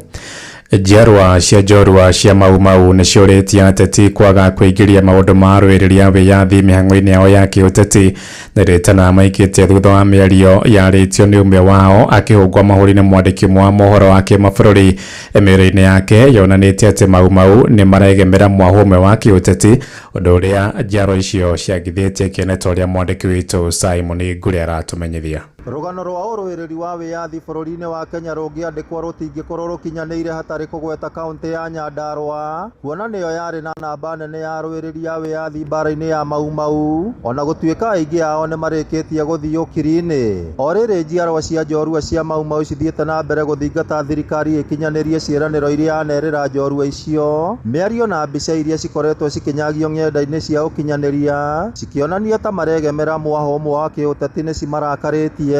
Njiarwa cia njorua cia Mau Mau nĩ ciũrĩtie ateti kwaga kũingĩria maũndũ ma arũĩrĩri a wĩyathi mĩhang'o-inĩ yao ya kĩũteti na rĩtana maikĩtie thutha wa mĩario yarĩtio nĩ ũmwe wao akĩhũngwo mahũri nĩ mwandĩki ũmwe wa mohoro wa kĩmabũrũri. Mĩario-inĩ yake yonanĩtie atĩ Mau Mau nĩ maregemera mwahũ ũmwe wa kĩũteti, ũndũ ũrĩa njiarwa icio ciagithĩtie kĩene ta ũrĩa mwandĩki witũ Simon Ngure aratũmenyithia. Rũgano rwa ũrũĩrĩri wa wĩyathi bũrũri-inĩ wa Kenya rũngĩandĩkwo rũtingĩkorwo rũkinyanĩire hatarĩ kũgweta kaũntĩ ya Nyandarũa, kuona nĩyo yarĩ na namba nene ya arũĩrĩri a wĩyathi mbara-inĩ ya Mau Mau, ona gũtuĩka aingĩ ao nĩ marĩkĩtie gũthiĩ ũkiri-inĩ. O rĩrĩ njiarwa cia njorua cia Mau Mau cithiĩte na mbere gũthingata thirikari ĩkinyanĩrie ciĩranĩro iria yanerĩra njorua icio, mĩario na mbica iria cikoretwo cikĩnyagio ng'enda-inĩ cia ũkinyanĩria cikĩonania ta maregemera mwaho ũmwe wa kĩũteti nĩ cimarakarĩtie,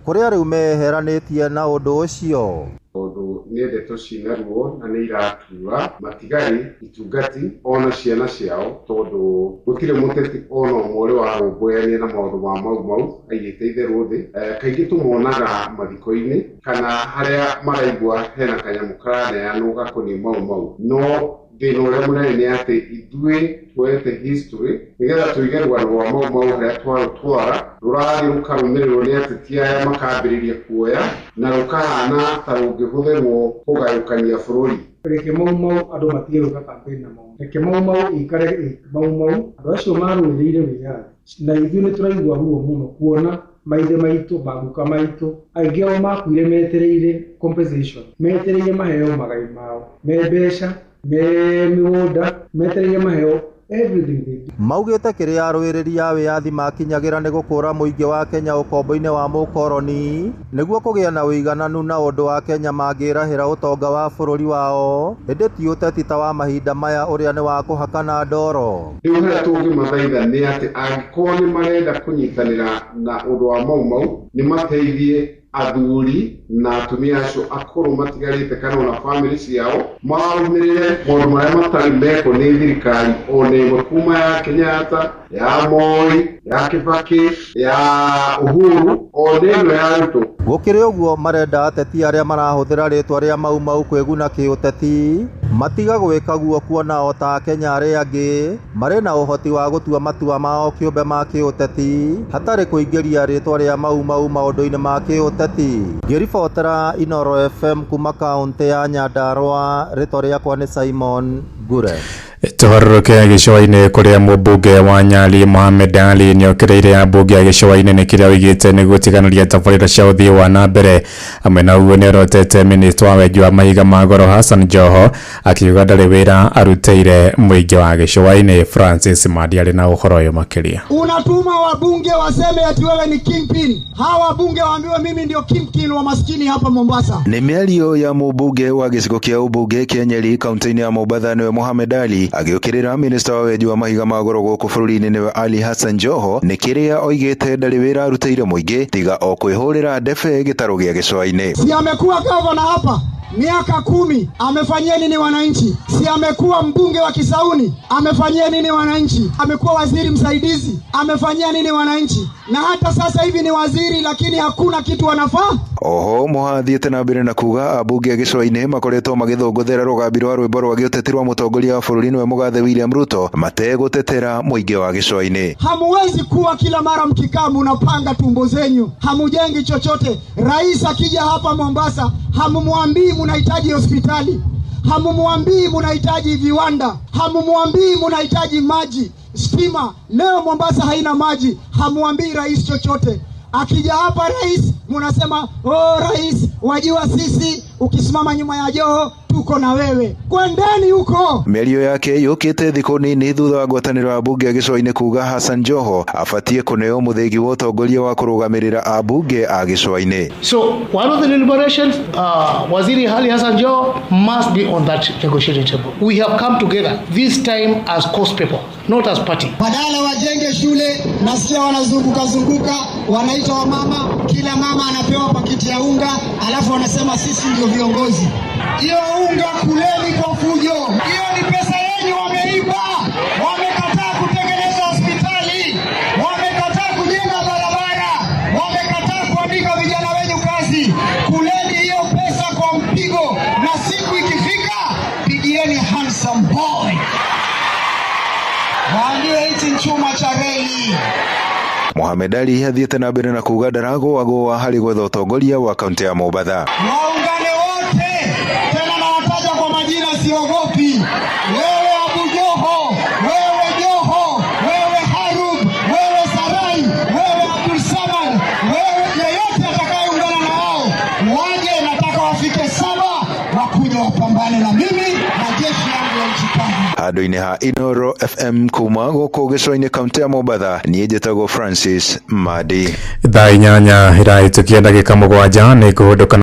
kũrĩa rĩu meyeheranĩtie na ũndũ ũcio. Tondũ nĩ ndeto ciĩna ruo na nĩ iratura matigari itungati ona ciana ciao, tondũ gũtirĩ mũteti ona ũmwe ũrĩ warũmbũyania na maũndũ ma Mau Mau aigĩte itherũ thĩ. Kaingĩ tũmonaga mathiko-inĩ kana harĩa maraigua hena kanyamũ karaneanwo gakoniĩ Mau Mau, no thĩna ũrĩa mũnene nĩ atĩ ithuĩ tuoete history nĩgetha tũige rũgano rwa Mau Mau harĩa twarũtwara rũrathiĩ rũkarũmĩrĩrwo nĩ ateti aya makambĩrĩria kuoya na rũkahana ta rũngĩhũthĩrwo kũgayũkania bũrũri. Reke Mau Mau andũ matige gwĩka campaign na Mau. Reke Mau Mau ĩikare Mau Mau, andũ acio marũĩrĩire wĩyathi na ithuĩ nĩ tũraigua ruo mũno kuona maithe maitũ maguka maitũ aingĩ ao makuire metereire compensation, metereire maheo magai mao, me mbeca, me mĩgũnda, metereire maheo everything they do. Maugĩte kĩrĩa arũĩrĩri a wĩyathi makinyagĩra nĩ gũkũra mũingĩ wa Kenya ũkombo-inĩ wa mũkoroni nĩguo kũgĩa na ũigananu na ũndũ wa Kenya mangĩrahĩra ũtonga wa bũrũri wao, ĩndĩ ti ũteti ta wa mahinda maya ũrĩa nĩ wa kũhakana ndoro. Rĩu harĩa tũngĩmathaitha nĩ atĩ angĩkorwo nĩ marenda kũnyitanĩra na ũndũ wa Mau Mau nĩ mateithie athuri na atumia acio akũrũ matigarĩte kana ona bamĩrĩ ciao marũmĩrĩre maũndũ marĩa matarĩ mekwo nĩ thirikari ona ĩmwe kuma ya Kenyatta, ya Moi, ya Kibaki, ya Uhuru ona ĩno ya Ruto. Gũkĩrĩ ũguo marenda ateti arĩa marahũthĩra rĩtwa rĩa Mau Mau kwĩguna kĩũteti matiga gwĩka guo kuona o ta Akenya arĩa angĩ marĩ na ũhoti wa gũtua matua mao kĩũmbe ma kĩũteti hatarĩ kũingĩria rĩtwa rĩa Mau Mau maũndũ-inĩ ma kĩũteti. Ngĩribotera Inoro FM kuma kaũntĩ ya Nyandarũa, rĩtwa rĩakwa nĩ Simon Ngure. Tũharũrũke gĩcũa-inĩ kũrĩa mũmbunge wa Nyali Mohamed Ali nĩokĩrĩire ambunge a gĩcũa-inĩ nĩ kĩrĩa oigĩte nĩ gũtiganĩria tabarĩra cia ũthii wa na mbere. Hamwe na ũguo nĩorotete minista wa wenji wa mahiga ma goro Hassan Joho akiuga ndarĩ wĩra arutĩire mũingĩ wa gĩcũa-inĩ. Francis Madi arĩ na ũhoro ũyũ makĩria. Unatuma wabunge waseme ati wewe ni kingpin. Hawa wabunge waambiwe mimi ndio kingpin wa maskini hapa Mombasa. Nĩ mĩario ya mũmbunge wa gĩcigo kĩa ũmbunge kĩa Nyeri kaunti-inĩ ya Mombatha nĩwe Mohamed Ali agĩũkĩrĩra minista wa wenji wa mahiga ma goro gũkũ bũrũri-inĩ nĩwe Ali Hassan Joho nĩ kĩrĩa oigĩte ndarĩ wĩra arutĩire mũingĩ tiga o kwĩhũrĩra ndebe gĩtarũ gĩa gĩcũa-inĩ. Si amekuwa gavana hapa miaka 10, amefanyia nini wananchi? Si amekuwa mbunge wa Kisauni, amefanyia nini wananchi? Amekuwa waziri msaidizi, amefanyia nini wananchi? Na hata sasa hivi ni waziri lakini hakuna kitu wanafaa. Oho Moha athiĩte na mbere na kuga ambunge a gĩcũa-inĩ makoretwo magĩthũngũthĩra rũgambi rwa rwĩmbo rwa gĩũteti rwa mũtongoria wa bũrũri nĩwe mũgathe William Ruto mategũtetera mũingĩ wa gĩcũa-inĩ. Hamuwezi kuwa kila mara mkikaa munapanga tumbo zenyu, hamujengi chochote. Rais akija hapa Mombasa hamumwambii munahitaji hospitali, hamumwambii munahitaji viwanda, hamumwambii munahitaji maji, stima. Leo Mombasa haina maji, hamwambii rais chochote. Akija hapa rais munasema oh, rais wajua sisi ukisimama nyuma ya Joho tuko na wewe, kwendeni huko. Mĩario yake yũkĩte thikũ nini thutha wa ngwatanĩro ya ambunge a gĩcũa-inĩ kuga Hassan Joho abatie kũneo mũthĩgi wa ũtongoria wa kũrũgamĩrĩra ambunge a gĩcũa-inĩ. So one of the deliberations, Waziri Ali Hassan Joho must be on that negotiating table. We have come together this time as coast people, not as party. Badala wajenge shule, nasikia wanazunguka zunguka, wanaita wamama, kila mama anapewa pakiti ya unga, alafu wanasema sisi ndio viongozi. Hiyo unga kuleni kwa fujo, hiyo ni pesa yenyu wameiba. Wamekataa kutengeneza hospitali, wamekataa kujenga barabara, wamekataa kuandika vijana wenyu kazi. Kuleni hiyo pesa kwa mpigo, na siku ikifika pigieni handsome boy, waambie hichi chuma cha reli. Mohamed Ali athiĩte na mbere na kuga ndaragũagũa harĩ gwetha ũtongoria wa kaunti ya Mombatha. Waungane wote tena, nawataja kwa majina, siogopi. Wewe Abu Joho, wewe Joho, wewe Harub, wewe Sarai, wewe Abdul Samad, wewe yeyote atakayeungana na wao waje, nataka wafike 7 wakuja wapambane na mimi na jeshi yangu ya nchi kavu. Handũ-inĩ ha Inoro FM kuma gũkũ gĩcũa-inĩ kaunti ya Mombatha, niĩ njĩtagwo Francis Madi. Thaa 8 ĩrahĩtũkia ndagĩka 7 nĩ kũhũndũka.